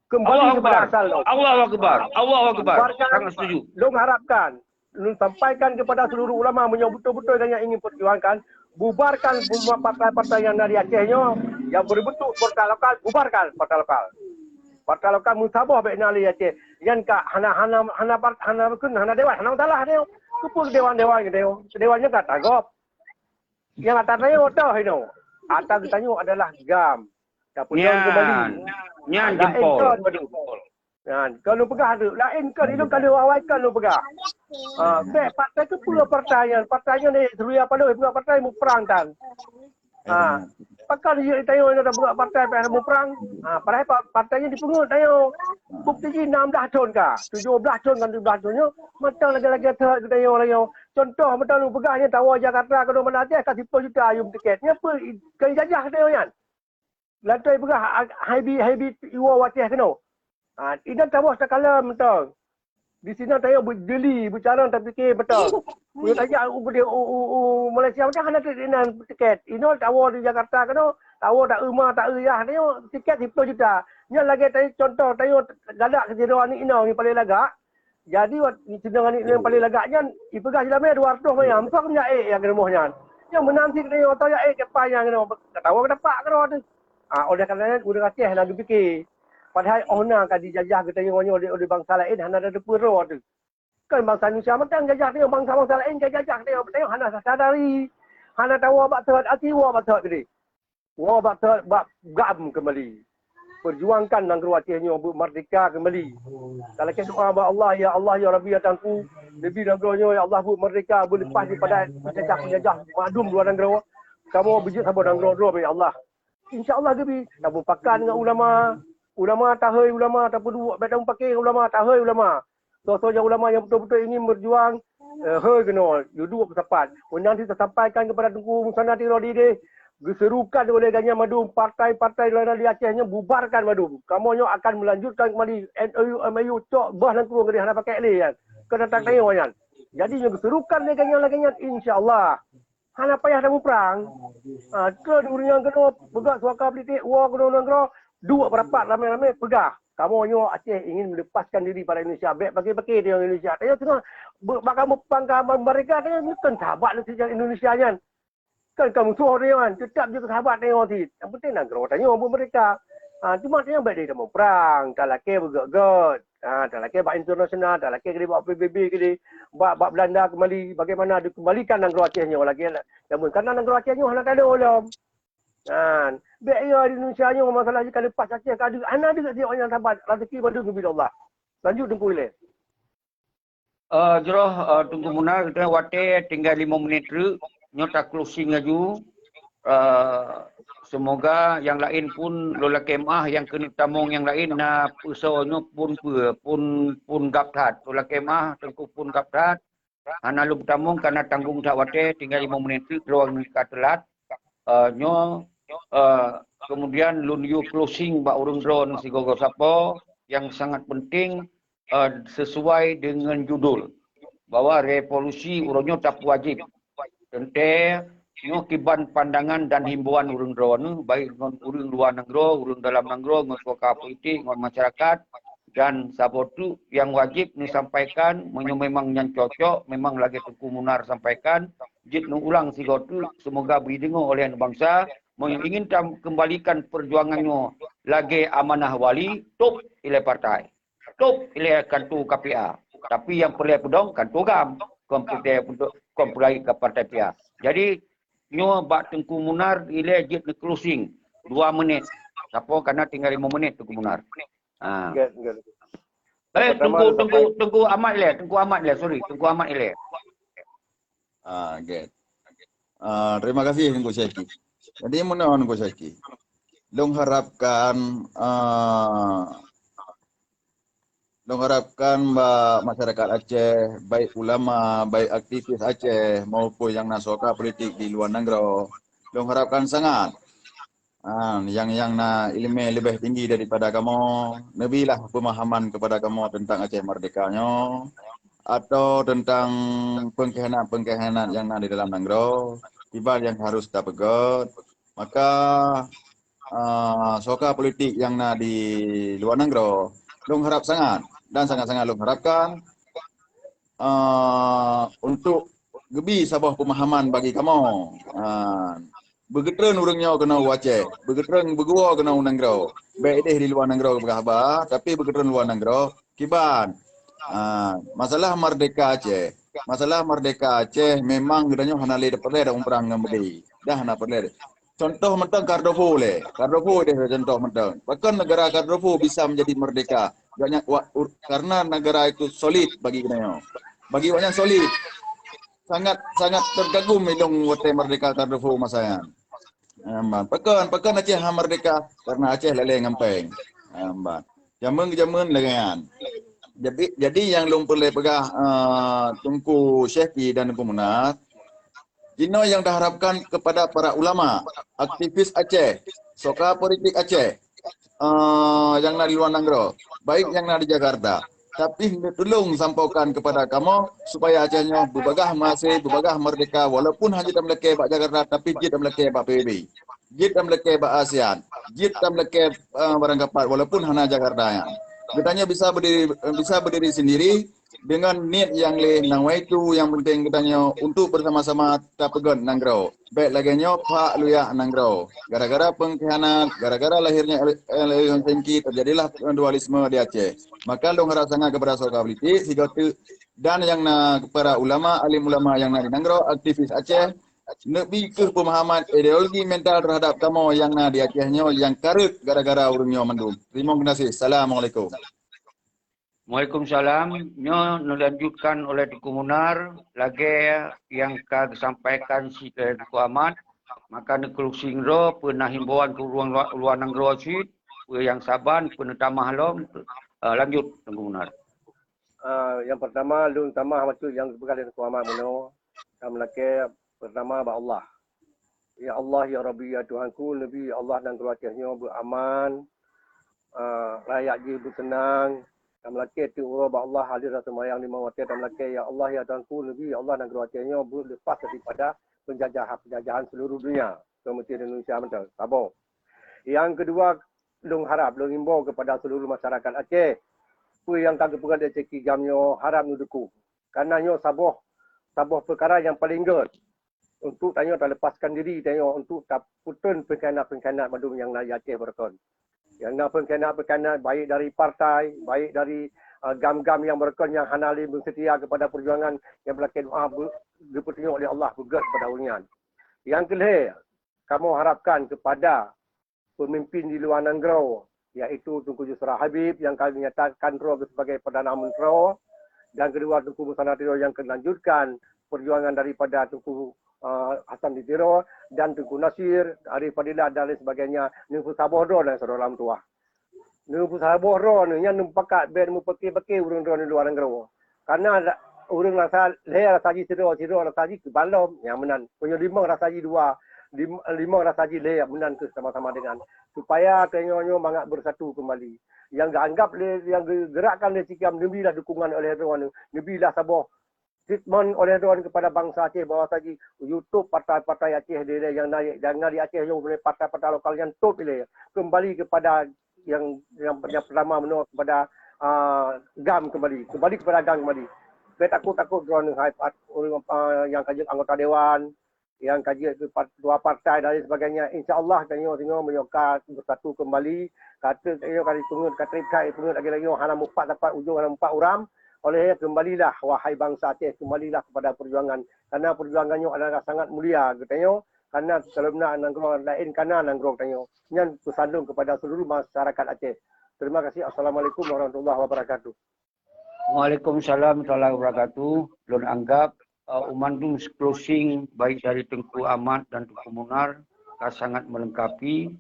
Kembali kepada asal lom. Allahu Akbar. Allahu Akbar. Bubarkan. Sangat setuju. Lôn harapkan, lôn sampaikan kepada seluruh ulama, meunyoe beutôi-beutôi gata ingin perjuangkan, bubarkan semua partai-partai nyang na di Aceh nyoe, nyang berbentuk partai lokal, bubarkan partai lokal. Partai lokal meusaboh bèk na di Aceh. Nyan ka hana, hana, hana par-, hana rukun, hana dewan, hana masalah nyoe. Keupeue dewan-dewan nyoe? Dewan nyoe ka tagôp. Nyang ata tanyoe toh inoe. Ata geutanyoe adalah gam. Tapeudong kembali. Nyan, nyan jempol. Laén kon, waduh. Nyan, kon lôn peugah tu. Laén kon, ilôn ka lheueh awai kon lôn peugah. Ah, bèk partai keupeue partai nyan. Partai nyan dari Surya Paloh, bukan partai muprang tan. Ha, pakon jeuet tanyoe nyoe buka partai payah muprang? Ha, padahai pa-, partai nyan dipeungeut tanyoe. Bukti jih enam belas thon ka, tujoh belas thon ngon tujoh belas thon nyoe, mantong lagèe-lagèe that geutanyoe nyoe. Contoh mantong lôn peugah nyoe, tawoe Jakarta keunoe Banda Aceh ka siplôh juta yum tiket. Nyan peue i-, keu jajah geutanyoe nyan? Lantoi peugah ha-, haibi, haibi iwoe u Aceh keunoe. Ha, inan tawoe takalon mantong. Di sinan tanyoe beujeli, beucarông tapike beutôi. Meunyoe tajak u, u, u, u Malaysia macam hana tiket inan tiket. Inoe tawoe di Jakarta keunoe, tawoe taeu ma, taeu yah tanyoe tiket siplôh juta. Nyan lagèe tanyoe contoh tanyoe galak sidroe aneuk inong nyang paleng lagak. Jadi, wat-, sidroe aneuk inong nyang paleng lagak nyan, ipeugah silamé dua reutôh manyam, soe keuh jak ék nyang keu rumoh nyan. Nyan meunan cit tanyoe, soe jak ék keu pai nyan keunoe, tawoe keu tapak keudroe teuh. Ah, oleh karena nyan, ureueng Aceh hana geupike. Padahai 'oh na ka jijajah geutanyoe nyoe lé, oleh bansa laén, hana tateupeue droe teuh. Kon bansa Indonesia mantong jajah tanyoe, bansa-bansa laén ka jajah tanyoe, tanyoe hana tasadari. Hana tawoe bak that, aci woe bak that keudéh. Woe bak that, bak gam keumbali. Perjuangkan nanggroe Aceh nyoe beumeurdeka keumbali. Talakèe doa bak Allah, "Ya Allah, ya Rabbi, ya Tuhanku, neubi nanggroe nyoe, ya Allah, beumeurdeka, beuleupah daripada peunjajah-peunjajah mandum luwa nanggroe. Kamoe beujeuet saboh nanggroe droe, ya Allah." Insya Allah geubi. Tamupakat ngon ulama. Ulama tahôi ulama, tapeuduek, bèk tamupake ngon ulama, tahôi ulama. Soe-soe nyang ulama nyang beutôi-beutôi ingin berjuang, eh, hôi keunoe, duduek beusapat. Undang cit tasampaikan keupada Teungku Musanna Tiro Dideh, geuserukan oleh gobnyan mandum partai-partai lain di Aceh nyoe bubarkan mandum. Kamoe nyoe akan melanjutkan keumbali N O U, M O U, cok boh nanggroe keudéh hana pakai lé nyan. Keu datang tanyoe nyan. Jadi nyoe geuserukan lé gobnyan lagèe nyan, insya Allah. Hana payah tamuprang. Ha, keu ureueng nyang keunoe peugah suaka politik, woe keunoe nanggroe, duek beurapat ramé-ramé peugah, "Kamoe nyoe Aceh ingin melepaskan diri pada Indonesia. Bèk pake-pake tanyoe Indonesia. Tanyoe teungoh be-, bakal meupang keu merdeka, tanyoe nyoe kon sahabat neuh Indonesia nyan. Kon ka musoh tanyoe nyan, teutap jeuet keu sahabat tanyoe cit. Nyang penting nanggroe tanyoe beumeurdeka." Ha, cuma tanyoe bèk deh tamuprang, talakèe beugèt-gèt. Ha, talakèe bak internasional, talakèe keudéh bak P B B keudéh, bak, bak Belanda keumbali, bagaimana dikeumbalikan nanggroe Aceh nyoe lagèe jameun. Karena nanggroe Aceh nyoe hana talo lom. Kan? Bèk yo di Indonesia nyoe masalah jih ka leupah Aceh ka deuek, hana deuek siat nyang sabat, raseuki mandum geubri Allah. Lanjut Teungku ilèe. Eh, jroh, eh, Teungku Munar, kita watèe tinggai lima minit treuk. Nyoe ta closing laju. Eh, semoga nyang laén pun lôn lakèe meu'ah nyang keuneuk tamong nyang laén na peusoe nyoe pun peue, pun, pun gab that. Lôn lakèe meu'ah Teungku pun gab that. Hana lôn peutamong karena tanggong that watèe tinggai lima minit treuk droe ka teulat. Eh, nyoe, eh, kemudian lôn yue closing bak ureueng droe sigoe-goe sapo nyang sangat penting, eh, sesuai dengan judul bahwa revolusi uroe nyoe tapeuwajéb. Teuntèe nyoe kiban pandangan dan himbauan ureueng droeneuh, baik ngon ureueng luwa nanggroe, ureueng dalam nanggroe, ngon suaka politik, ngon masyarakat, dan saboh teuk nyang wajéb neusampaikan, meunyoe memang nyan cocok, memang lagèe Teungku Munar sampaikan, jeuet neuulang sigoe teuk, semoga beudeungoe oleh bansa, meunyoe ingin takeumbalikan perjuangan nyoe lagèe amanah wali, top ilèe partai. Top ilèe kanto K P A. Tapi nyang peureulèe peudong kanto gam. Kon peureulèe, kon peureulèe ke partai P A. Jadi, nyoe bak Teungku Munar ilèe jeuet neuclosing dua menit. Sapo kana tinggai lima menit Teungku Munar. Ha. Gèt, gèt. Eh, Teungku, Teungku, Teungku Ahmad ilèe, Teungku Ahmad ilèe, sorry, Teungku Ahmad ilèe. Ah, gèt. Ah, terima kasih Teungku Syeki. Jadi, meunan Teungku Syeki. Lôn harapkan, ah, lôn harapkan bak masyarakat Aceh, baik ulama, baik aktivis Aceh, maupun nyang na suaka politik di luwa nanggroe, lôn harapkan sangat, ah, nyang, nyang na ileumèe leubeh tinggi daripada kamoe, neubilah peumahaman keupada kamoe teuntang Aceh Merdeka nyoe, atau teuntang peungkhianat-peungkhianat nyang na di dalam nanggroe, kiban nyang harôh tapeugèt. Maka, ah, soka politik nyang na di luwa nanggroe. Lôn harab sangat dan sangat-sangat lôn harabkan, ah, untuk geubi saboh peumahaman bagi kamoe. Ah, beugeutreun ureuëng nyoe keunoe u Aceh, beugeutreun beuguwoe keunoe u nanggroe. Bék ideh di luwa nanggroe peugah haba, tapi beugeutreun luwa nanggroe kiban. Ah, masalah merdeka Aceh. Masalah merdeka Aceh memang geutanyoe hana lé peureulée dan umprang ngon beudé. Dah hana peureulée. Contoh mantong Kardopo lé. Kardopo deh contoh mantong. Pakon negara Kardopo bisa menjadi merdeka? Gobnyan wa-, ur-, karena negara itu solid bagi geutanyoe. Bagi awaknyan solid. Sangat, sangat terkagum ilong watée merdeka Kardopo masa nyan. Amban. Pakon, pakon Aceh ha merdeka? Karena Aceh lalée ngon péng. Amban. Jameun-jameun lagée nyan. Jadi, jadi nyang lôn peureulée peugah, eh, Teungku Syehki dan Teungku Munar, jinoe nyang taharapkan kepada para ulama, aktivis Aceh, soka politik Aceh, eh, nyang na di luwa nanggroe, baik nyang na di Jakarta. Tapi tulông sampaikan kepada kamoe supaya Aceh nyoe beubagah meuhasé, beubagah merdeka, walaupun hana jeuet tameulakée bak Jakarta, tapi jeuet tameulakée bak P B B. Jeuet tameulakée bak ASEAN, jeuet tameulakée, eh, barang kapat walaupun hana Jakarta nyan. Geutanyoe bisa berdiri, bisa berdiri sendiri dengan niat nyang lé nawaitu, nyang penting geutanyoe untuk bersama-sama tapeugét nanggroe. Bék lagée nyoe phak luyak nanggroe. Gara-gara pengkhianat, gara-gara lahirnya L-, L-, L-, Helsinki, terjadilah dualisme di Aceh. Maka lôn harap sangat kepada soka politik, sigoe teuk dan nyang na para ulama, alim ulama nyang na di nanggroe, aktivis Aceh, neubi keuh pemahaman ideologi mental terhadap kamoe nyang na di Aceh nyoe nyang kareuet gara-gara ureuëng nyoe mandum. Terima kasih. Assalamualaikum. Waalaikumsalam. Nyoe neulanjutkan oleh Teungku Munar lagée nyang ka geusampaikan sigoe Teungku Ahmad. Maka neuclosing droe peue na himbauan keu ureuëng luwa, luwa nanggroe cit, peue nyang saban peue neutamah lom. Eh, lanjut Teungku Munar. Ah, nyang pertama, lôn tamah bacut nyang geupeugah lé Teungku Ahmad bunoe. Ka meulakée pertama bak Allah. Ya Allah, ya Rabbi, ya Tuhanku, neubi Allah nanggroe Aceh nyoe beuaman, ah, rakyat jih beuseunang. Ka meulakée teuk uroe bak Allah, haleh rasa seumayang lima watée ka meulakée, ya Allah, ya Tuhanku, neubi Allah nanggroe Aceh nyoe beuleupah daripada penjajahan, penjajahan seluruh dunia. Keu meusti Indonesia mantong. Saboh. Nyang keudua, lôn harab, lôn imbau kepada seluruh masyarakat Aceh, peue nyang ka geupeugah lé Syehki GAM nyoe harab neudukung. Karena nyoe saboh, saboh peukara nyang paleng gét untuk tanyoe taleupaskan diri tanyoe untuk tapeuteun pengkhianat-pengkhianat mandum nyang na di Aceh beureukan. Nyang na pengkhianat-pengkhianat baik dari partai, baik dari, uh, GAM-GAM nyang beureukan nyang hana lé meuseutia kepada perjuangan nyang beulakée doa beu-, geupeutunyok lé Allah beugét kepada ureuëng nyan. Nyang keulhée, kamoe harapkan kepada pemimpin di luwa nanggroe, yaitu Teungku Yusra Habib nyang ka geunyatakan droe sebagai Perdana Menteri, dan keudua Teungku Musa Natiro nyang ka lanjutkan perjuangan daripada Teungku, eh, Hasan di Tiro dan Teungku Nasir, Arif Fadilah dan lain sebagainya, neupeusaboh droe dan saudara meutuwah. Neupeusaboh droe nyan neumupakat bék neumupike-pike ureuëng droe di luwa nanggroe. Karena la-, ureuëng rasa lhée rasa jih sidroe, sidroe rasa jih keu bandum, nyang meunan. Meunyoe limong rasa jih dua, lim-, limong rasa jih lhée, meunan keuh sama-sama dengan. Supaya tanyoe nyoe mangat bersatu kembali. Nyang geuanggap lé, nyang geugerakkan lé Syehki GAM neubilah dukungan oleh droeneuh, neubilah saboh statement oleh droeneuh kepada bansa Aceh bahwa saji YouTube partai-partai Aceh di, nyang na, nyang na di Aceh nyoe, partai-partai lokal nyan top ilée. Kembali kepada nyang, nyang, nyang pertama meunoe kepada, ah, GAM kembali. Kembali kepada GAM kembali. Bék takot-takot droeneuh hai pat-, ureuëng, ah, nyang ka jeuet anggota dewan, nyang ka jeuet keu pat-, ketua partai dan lain sebagainya. Insya Allah tanyoe singoh meunyoe ka bersatu kembali, ka treb tanyoe ka dipeungeut, ka treb that dipeungeut lagée-lagée nyoe hana mupat dapat ujong, hana mupat uram. Oleh kembalilah wahai bansa Aceh, kembalilah kepada perjuangan. Karena perjuangan nyoe adalah sangat mulia geutanyoe. Karena kalau na nanggroe laén kana nanggroe tanyoe. Nyan peusan lôn kepada seluruh masyarakat Aceh. Terima kasih. Assalamualaikum warahmatullahi wabarakatuh. Waalaikumsalam warahmatullahi wabarakatuh. Lôn anggap, uh, umandum closing baik dari Teungku Ahmad dan Teungku Munar ka sangat melengkapi,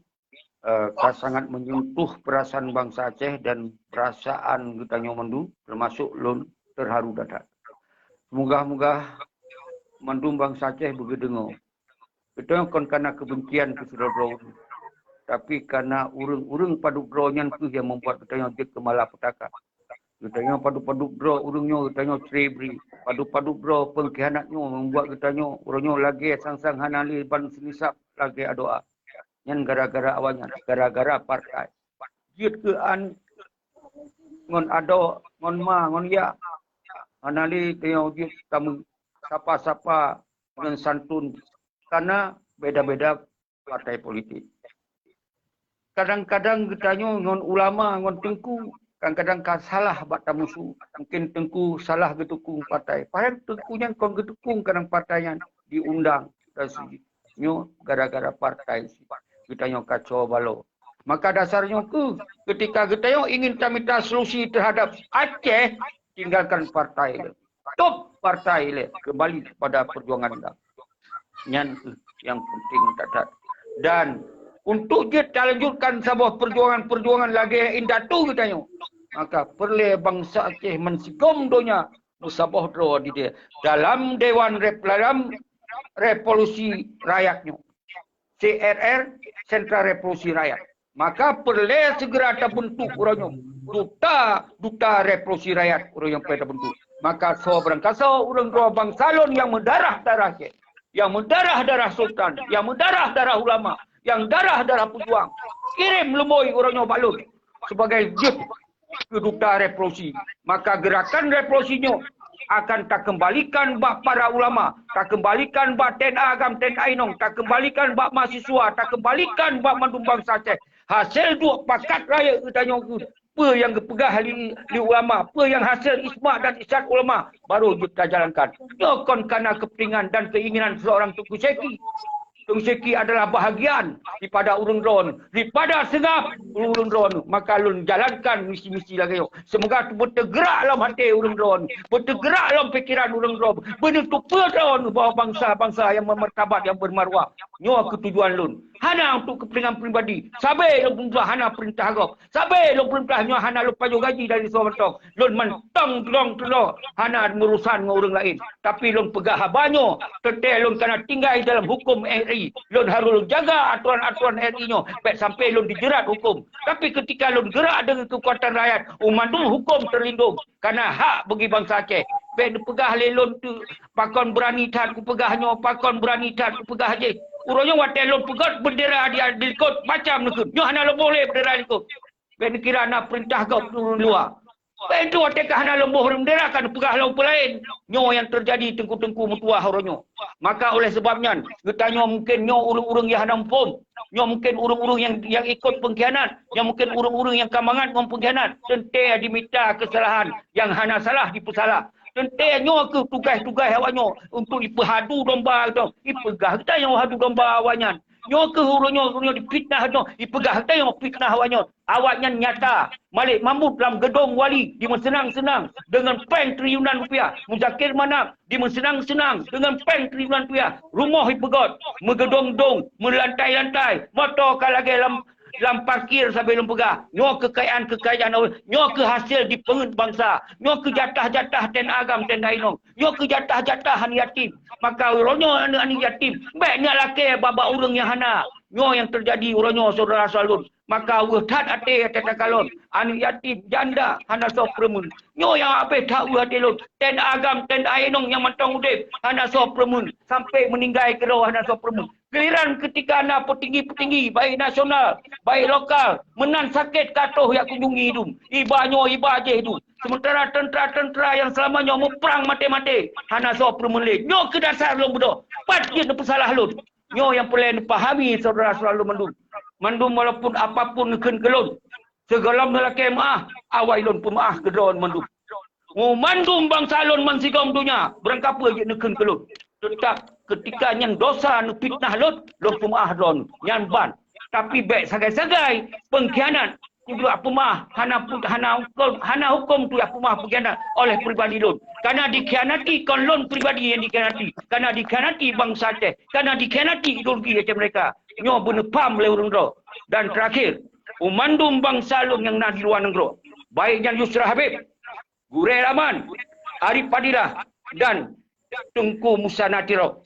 uh, ka sangat menyentuh perasaan bangsa Aceh dan perasaan geutanyoe mandum, termasuk lôn terharu that-that. Semoga-moga mandum bangsa Aceh beugeudeungoe. Geutanyoe kon kana keubencian keu sidroe-droe ureuëng, tapi kana ureuëng-ureuëng padub droe nyan kheueh nyang membuat geutanyoe jeuet keu malapetaka. Geutanyoe padub-padub droe ureuëng nyoe geutanyoe cre bri. Padub-padub droe pengkhianat nyoe membuat geutanyoe uroe nyoe lagée sang-sang hana lé ban seunisab lagée adoe. Nyan gara-gara awaknyan, gara-gara partai. Jeuet keu an ngon adoe, ngon ma, ngon yah. Hana lé tanyoe jeuet tameu sapa-sapa ngon santun, karena beda-beda partai politik. Kadang-kadang geutanyoe ngon ulama, ngon teungku, kadang-kadang ka salah bak tamusu. Mungkin teungku salah geutukung partai. Padahai teungku nyan kon geutukung kadang partai nyan diundang dan seterusnya. Nyoe gara-gara partai geutanyoe kacau balau. Maka dasar nyoe keuh, ketika geutanyoe ingin tamita solusi terhadap Aceh, tinggalkan partai. Stop partai lé, kembali kepada perjuangan anda. Nyan keuh yang penting that-that. Dan untuk jeuet talanjutkan saboh perjuangan-perjuangan lagée indatu geutanyoe, maka peureulée bansa Aceh meusigom donya meusaboh droe di dia dalam Dewan Rep-, dalam Revolusi Rakyat nyoe. C R R, Sentra Revolusi Rakyat. Maka peureulée segera tabentuk uroe nyoe duta, duta revolusi rakyat uroe nyoe peureulée tabentuk. Maka soe barangkasoe ureuëng droe bansa lôn nyang meudarah-darah cek, nyang meudarah-darah sultan, nyang meudarah-darah ulama, nyang darah-darah pejuang, kirém lumbôi uroe nyoe bak lôn sebagai jeuet keu duta revolusi. Maka gerakan revolusi nyoe akan takeumbalikan bak para ulama, takeumbalikan bak T N A agam, T N A inong, takeumbalikan bak mahasiswa, takeumbalikan bak mandum bansa Aceh. Hasé duek pakat rayeuk geutanyoe keuh, peue nyang geupeugah lé, lé ulama, peue nyang hasé ijma dan ijtihad ulama, baru jeuet tajalankan. Nyoe kon kana keupentingan dan keinginan seorang Teungku Syeki. Teungku Syeki adalah bahagian daripada ureuëng droen, daripada seungab ureuëng droen. Maka lôn jalankan misi-misi lagée nyoe. Semoga beuteugerak lom até ureuëng droen, beuteugerak lom pikeran ureuëng droen, beuneuteupeu droen bahwa bansa-bansa nyang meumartabat, nyang beumarwah. Nyoe keuh tujuan lôn. Hana untuk kepentingan pribadi. Sabe lôn peugah hana perintah gob. Sabe lôn peurintah nyoe hana lôn pajoh gaji dari soe mantong. Lôn mantong tulông-tulông hana meurusan ngon ureuëng laén. Tapi lôn peugah haba nyoe, teuntée lôn kana tinggai dalam huköm R I. Lôn harôh lôn jaga atoran-atoran R I nyoe, bék sampoe lôn dijerat huköm. Tapi keutika lôn geurak deungon keukuatan rakyat, u mandum huköm teulindong. Kana hak bagi bansa Aceh. Bék neupeugah lé lôn tu, pakon beurani that kupeugah nyoe, pakon beurani that kupeugah jih. Uroe nyoe watée lôn peugöt beundera di, di likot, macam neukheun. Nyoe hana lôn boh lé beundera likot. Bék neukira na peurintah gob ureuëng luwa. Bék tu watée ka hana lôn boh beundera ka neupeugah lom peue laén. Nyoe nyang teujadi teungku-teungku meutuwah uroe nyoe. Maka oleh sebab nyan, geutanyoe mungken nyoe ureuëng-ureuëng nyang hana muphom. Nyoe mungken ureuëng-ureuëng nyang, nyang ikot peungkhianat. Nyoe mungken ureuëng-ureuëng nyang ka mangat ngon peungkhianat. Teuntée jimita keusalahan nyang hana salah jipeusalah. Teuntée nyoe keuh tugaih-tugaih awaknyoe untuk jipeuhadu domba geutanyoe. Jipeugah geutanyoe hadu domba awaknyan. Nyoe keuh uroe nyoe, uroe nyoe jifitnah nyoe, jipeugah geutanyoe fitnah awaknyoe. Awaknyan nyata, Malik Mahmud lam geudong wali jimeuseunang-seunang deungon péng triliunan rupiah, Muzakir Manaf jimeuseunang-seunang deungon péng triliunan rupiah, rumoh jipeugöt, meugeudong-dong, meulantai-lantai, moto ka lagée lam, lam parkir sabe lôn peugah. Nyoe keukayaan-keukayaan awaknyan, nyoe keuh hasé jipeungét bansa, nyoe keuh jatah-jatah T N A agam, T N A inong, nyoe keuh jatah-jatah aneuk yatim. Maka uroe nyoe aneuk-aneuk yatim, bék neulakée bak-bak ureuëng nyang hana. Nyoe nyang teujadi uroe nyoe syedara-syedara lôn. Maka weueh that até, até takalon, aneuk yatim, janda, hana soe peureumeun. Nyoe nyang habéh that weueh até lôn. T N A agam, T N A inong nyang mantong udeb, hana soe peureumeun. Sampoe meuninggai keudroe hana soe peureumeun. Giliran keutika na peutinggi-peutinggi, baik nasional, baik lokal, meunan sakét ka troh jak kunjungi dum. Iba nyoe, iba jéh dum. Sementara teuntara-teuntara nyang seulama nyoe muprang maté-maté, hana soe peureumeun lé. Nyoe keuh dasar lôn beudôh. Pat jeuet neupeusalah lôn. Nyoe nyang peureulée neupahami syedara-syedara lôn mandum. Mandum walaupun apapun neukheun keu lôn, sigohlom neulakée meuáh, awai lôn peumeuáh keu droe mandum. Ngon mandum bansa lôn meusigom donya, beurangkapeue jeuet neukheun keu lôn. Teutap keutika nyan dosa neufitnah lôn, lôn peumeuáh droe nyan ban. Tapi bék sagai-sagai peungkhianat, Nibak peumah, hana pu-, hana huköm, hana huköm tuyak peumah peukhianat oleh pribadi lôn. Kana dikhianati kon lôn pribadi nyang dikhianati. Kana dikhianati bansa Aceh. Kana dikhianati ideologi Aceh Merdeka. Nyoe beuneupaham lé ureuëng droe. Dan terakhir, u mandum bansa lôn nyang na di luwa nanggroe, baik nyan Yusra Habib, Gurée Rahman, Arif Fadilah, dan Teungku Musa Natiro.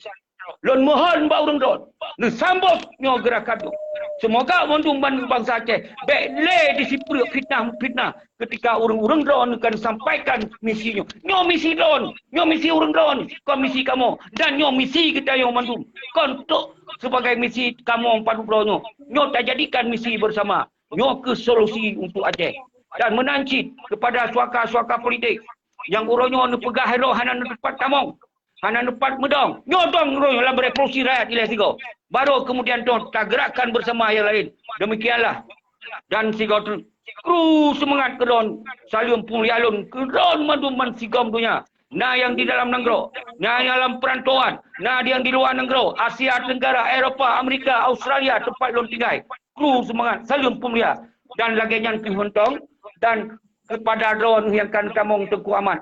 Lôn mohon bak ureuëng droe, neusambot nyoe geurakan nyoe. Semoga mandum ban-, bansa Aceh bèk lé disipeureuk fitnah-fitnah ketika ureueng-ureueng droeneuh kan sampaikan misi nyoe. Nyoe misi droeneuh, nyoe misi ureueng droeneuh, kon misi kamoe. Dan nyoe misi geutanyoe mandum. Kon trok sebagai misi kamoe padub droe nyoe. Nyoe tajadikan misi bersama. Nyoe keuh solusi untuk Aceh. Dan meunan cit kepada suaka-suaka politik nyang uroe nyoe neupeugah droe hana neuteumpat tamong, hana neuteumpat meudong. Nyoe dong uroe nyoe lam revolusi rakyat ilèe sigoe. Baru kemudian dong tagerakkan bersama nyang laén. Demikianlah. Dan sigoe teuk, kru seumangat keu droen, saleuem peumulia lôn keu droen mandum ban sigom donya. Na nyang di dalam nanggroe, na nyang lam peurantauan, na nyang di luwa nanggroe, Asia Tenggara, Eropa, Amerika, Australia, teumpat lôn tinggai. Kru seumangat, saleuem peumulia. Dan lagèe nyan keuh mantong, dan kepada droeneuh nyang ka neutamong Teungku Amat,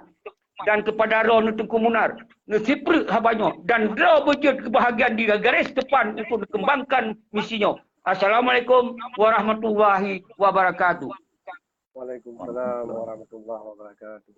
dan kepada droeneuh Teungku Munar, neusipeureuk haba nyoe, dan droe beujeuet keubahagiaan di garéh depan untuk neukeumbangkan misi nyoe. Assalamualaikum warahmatullahi wabarakatuh. Waalaikumsalam warahmatullahi wabarakatuh.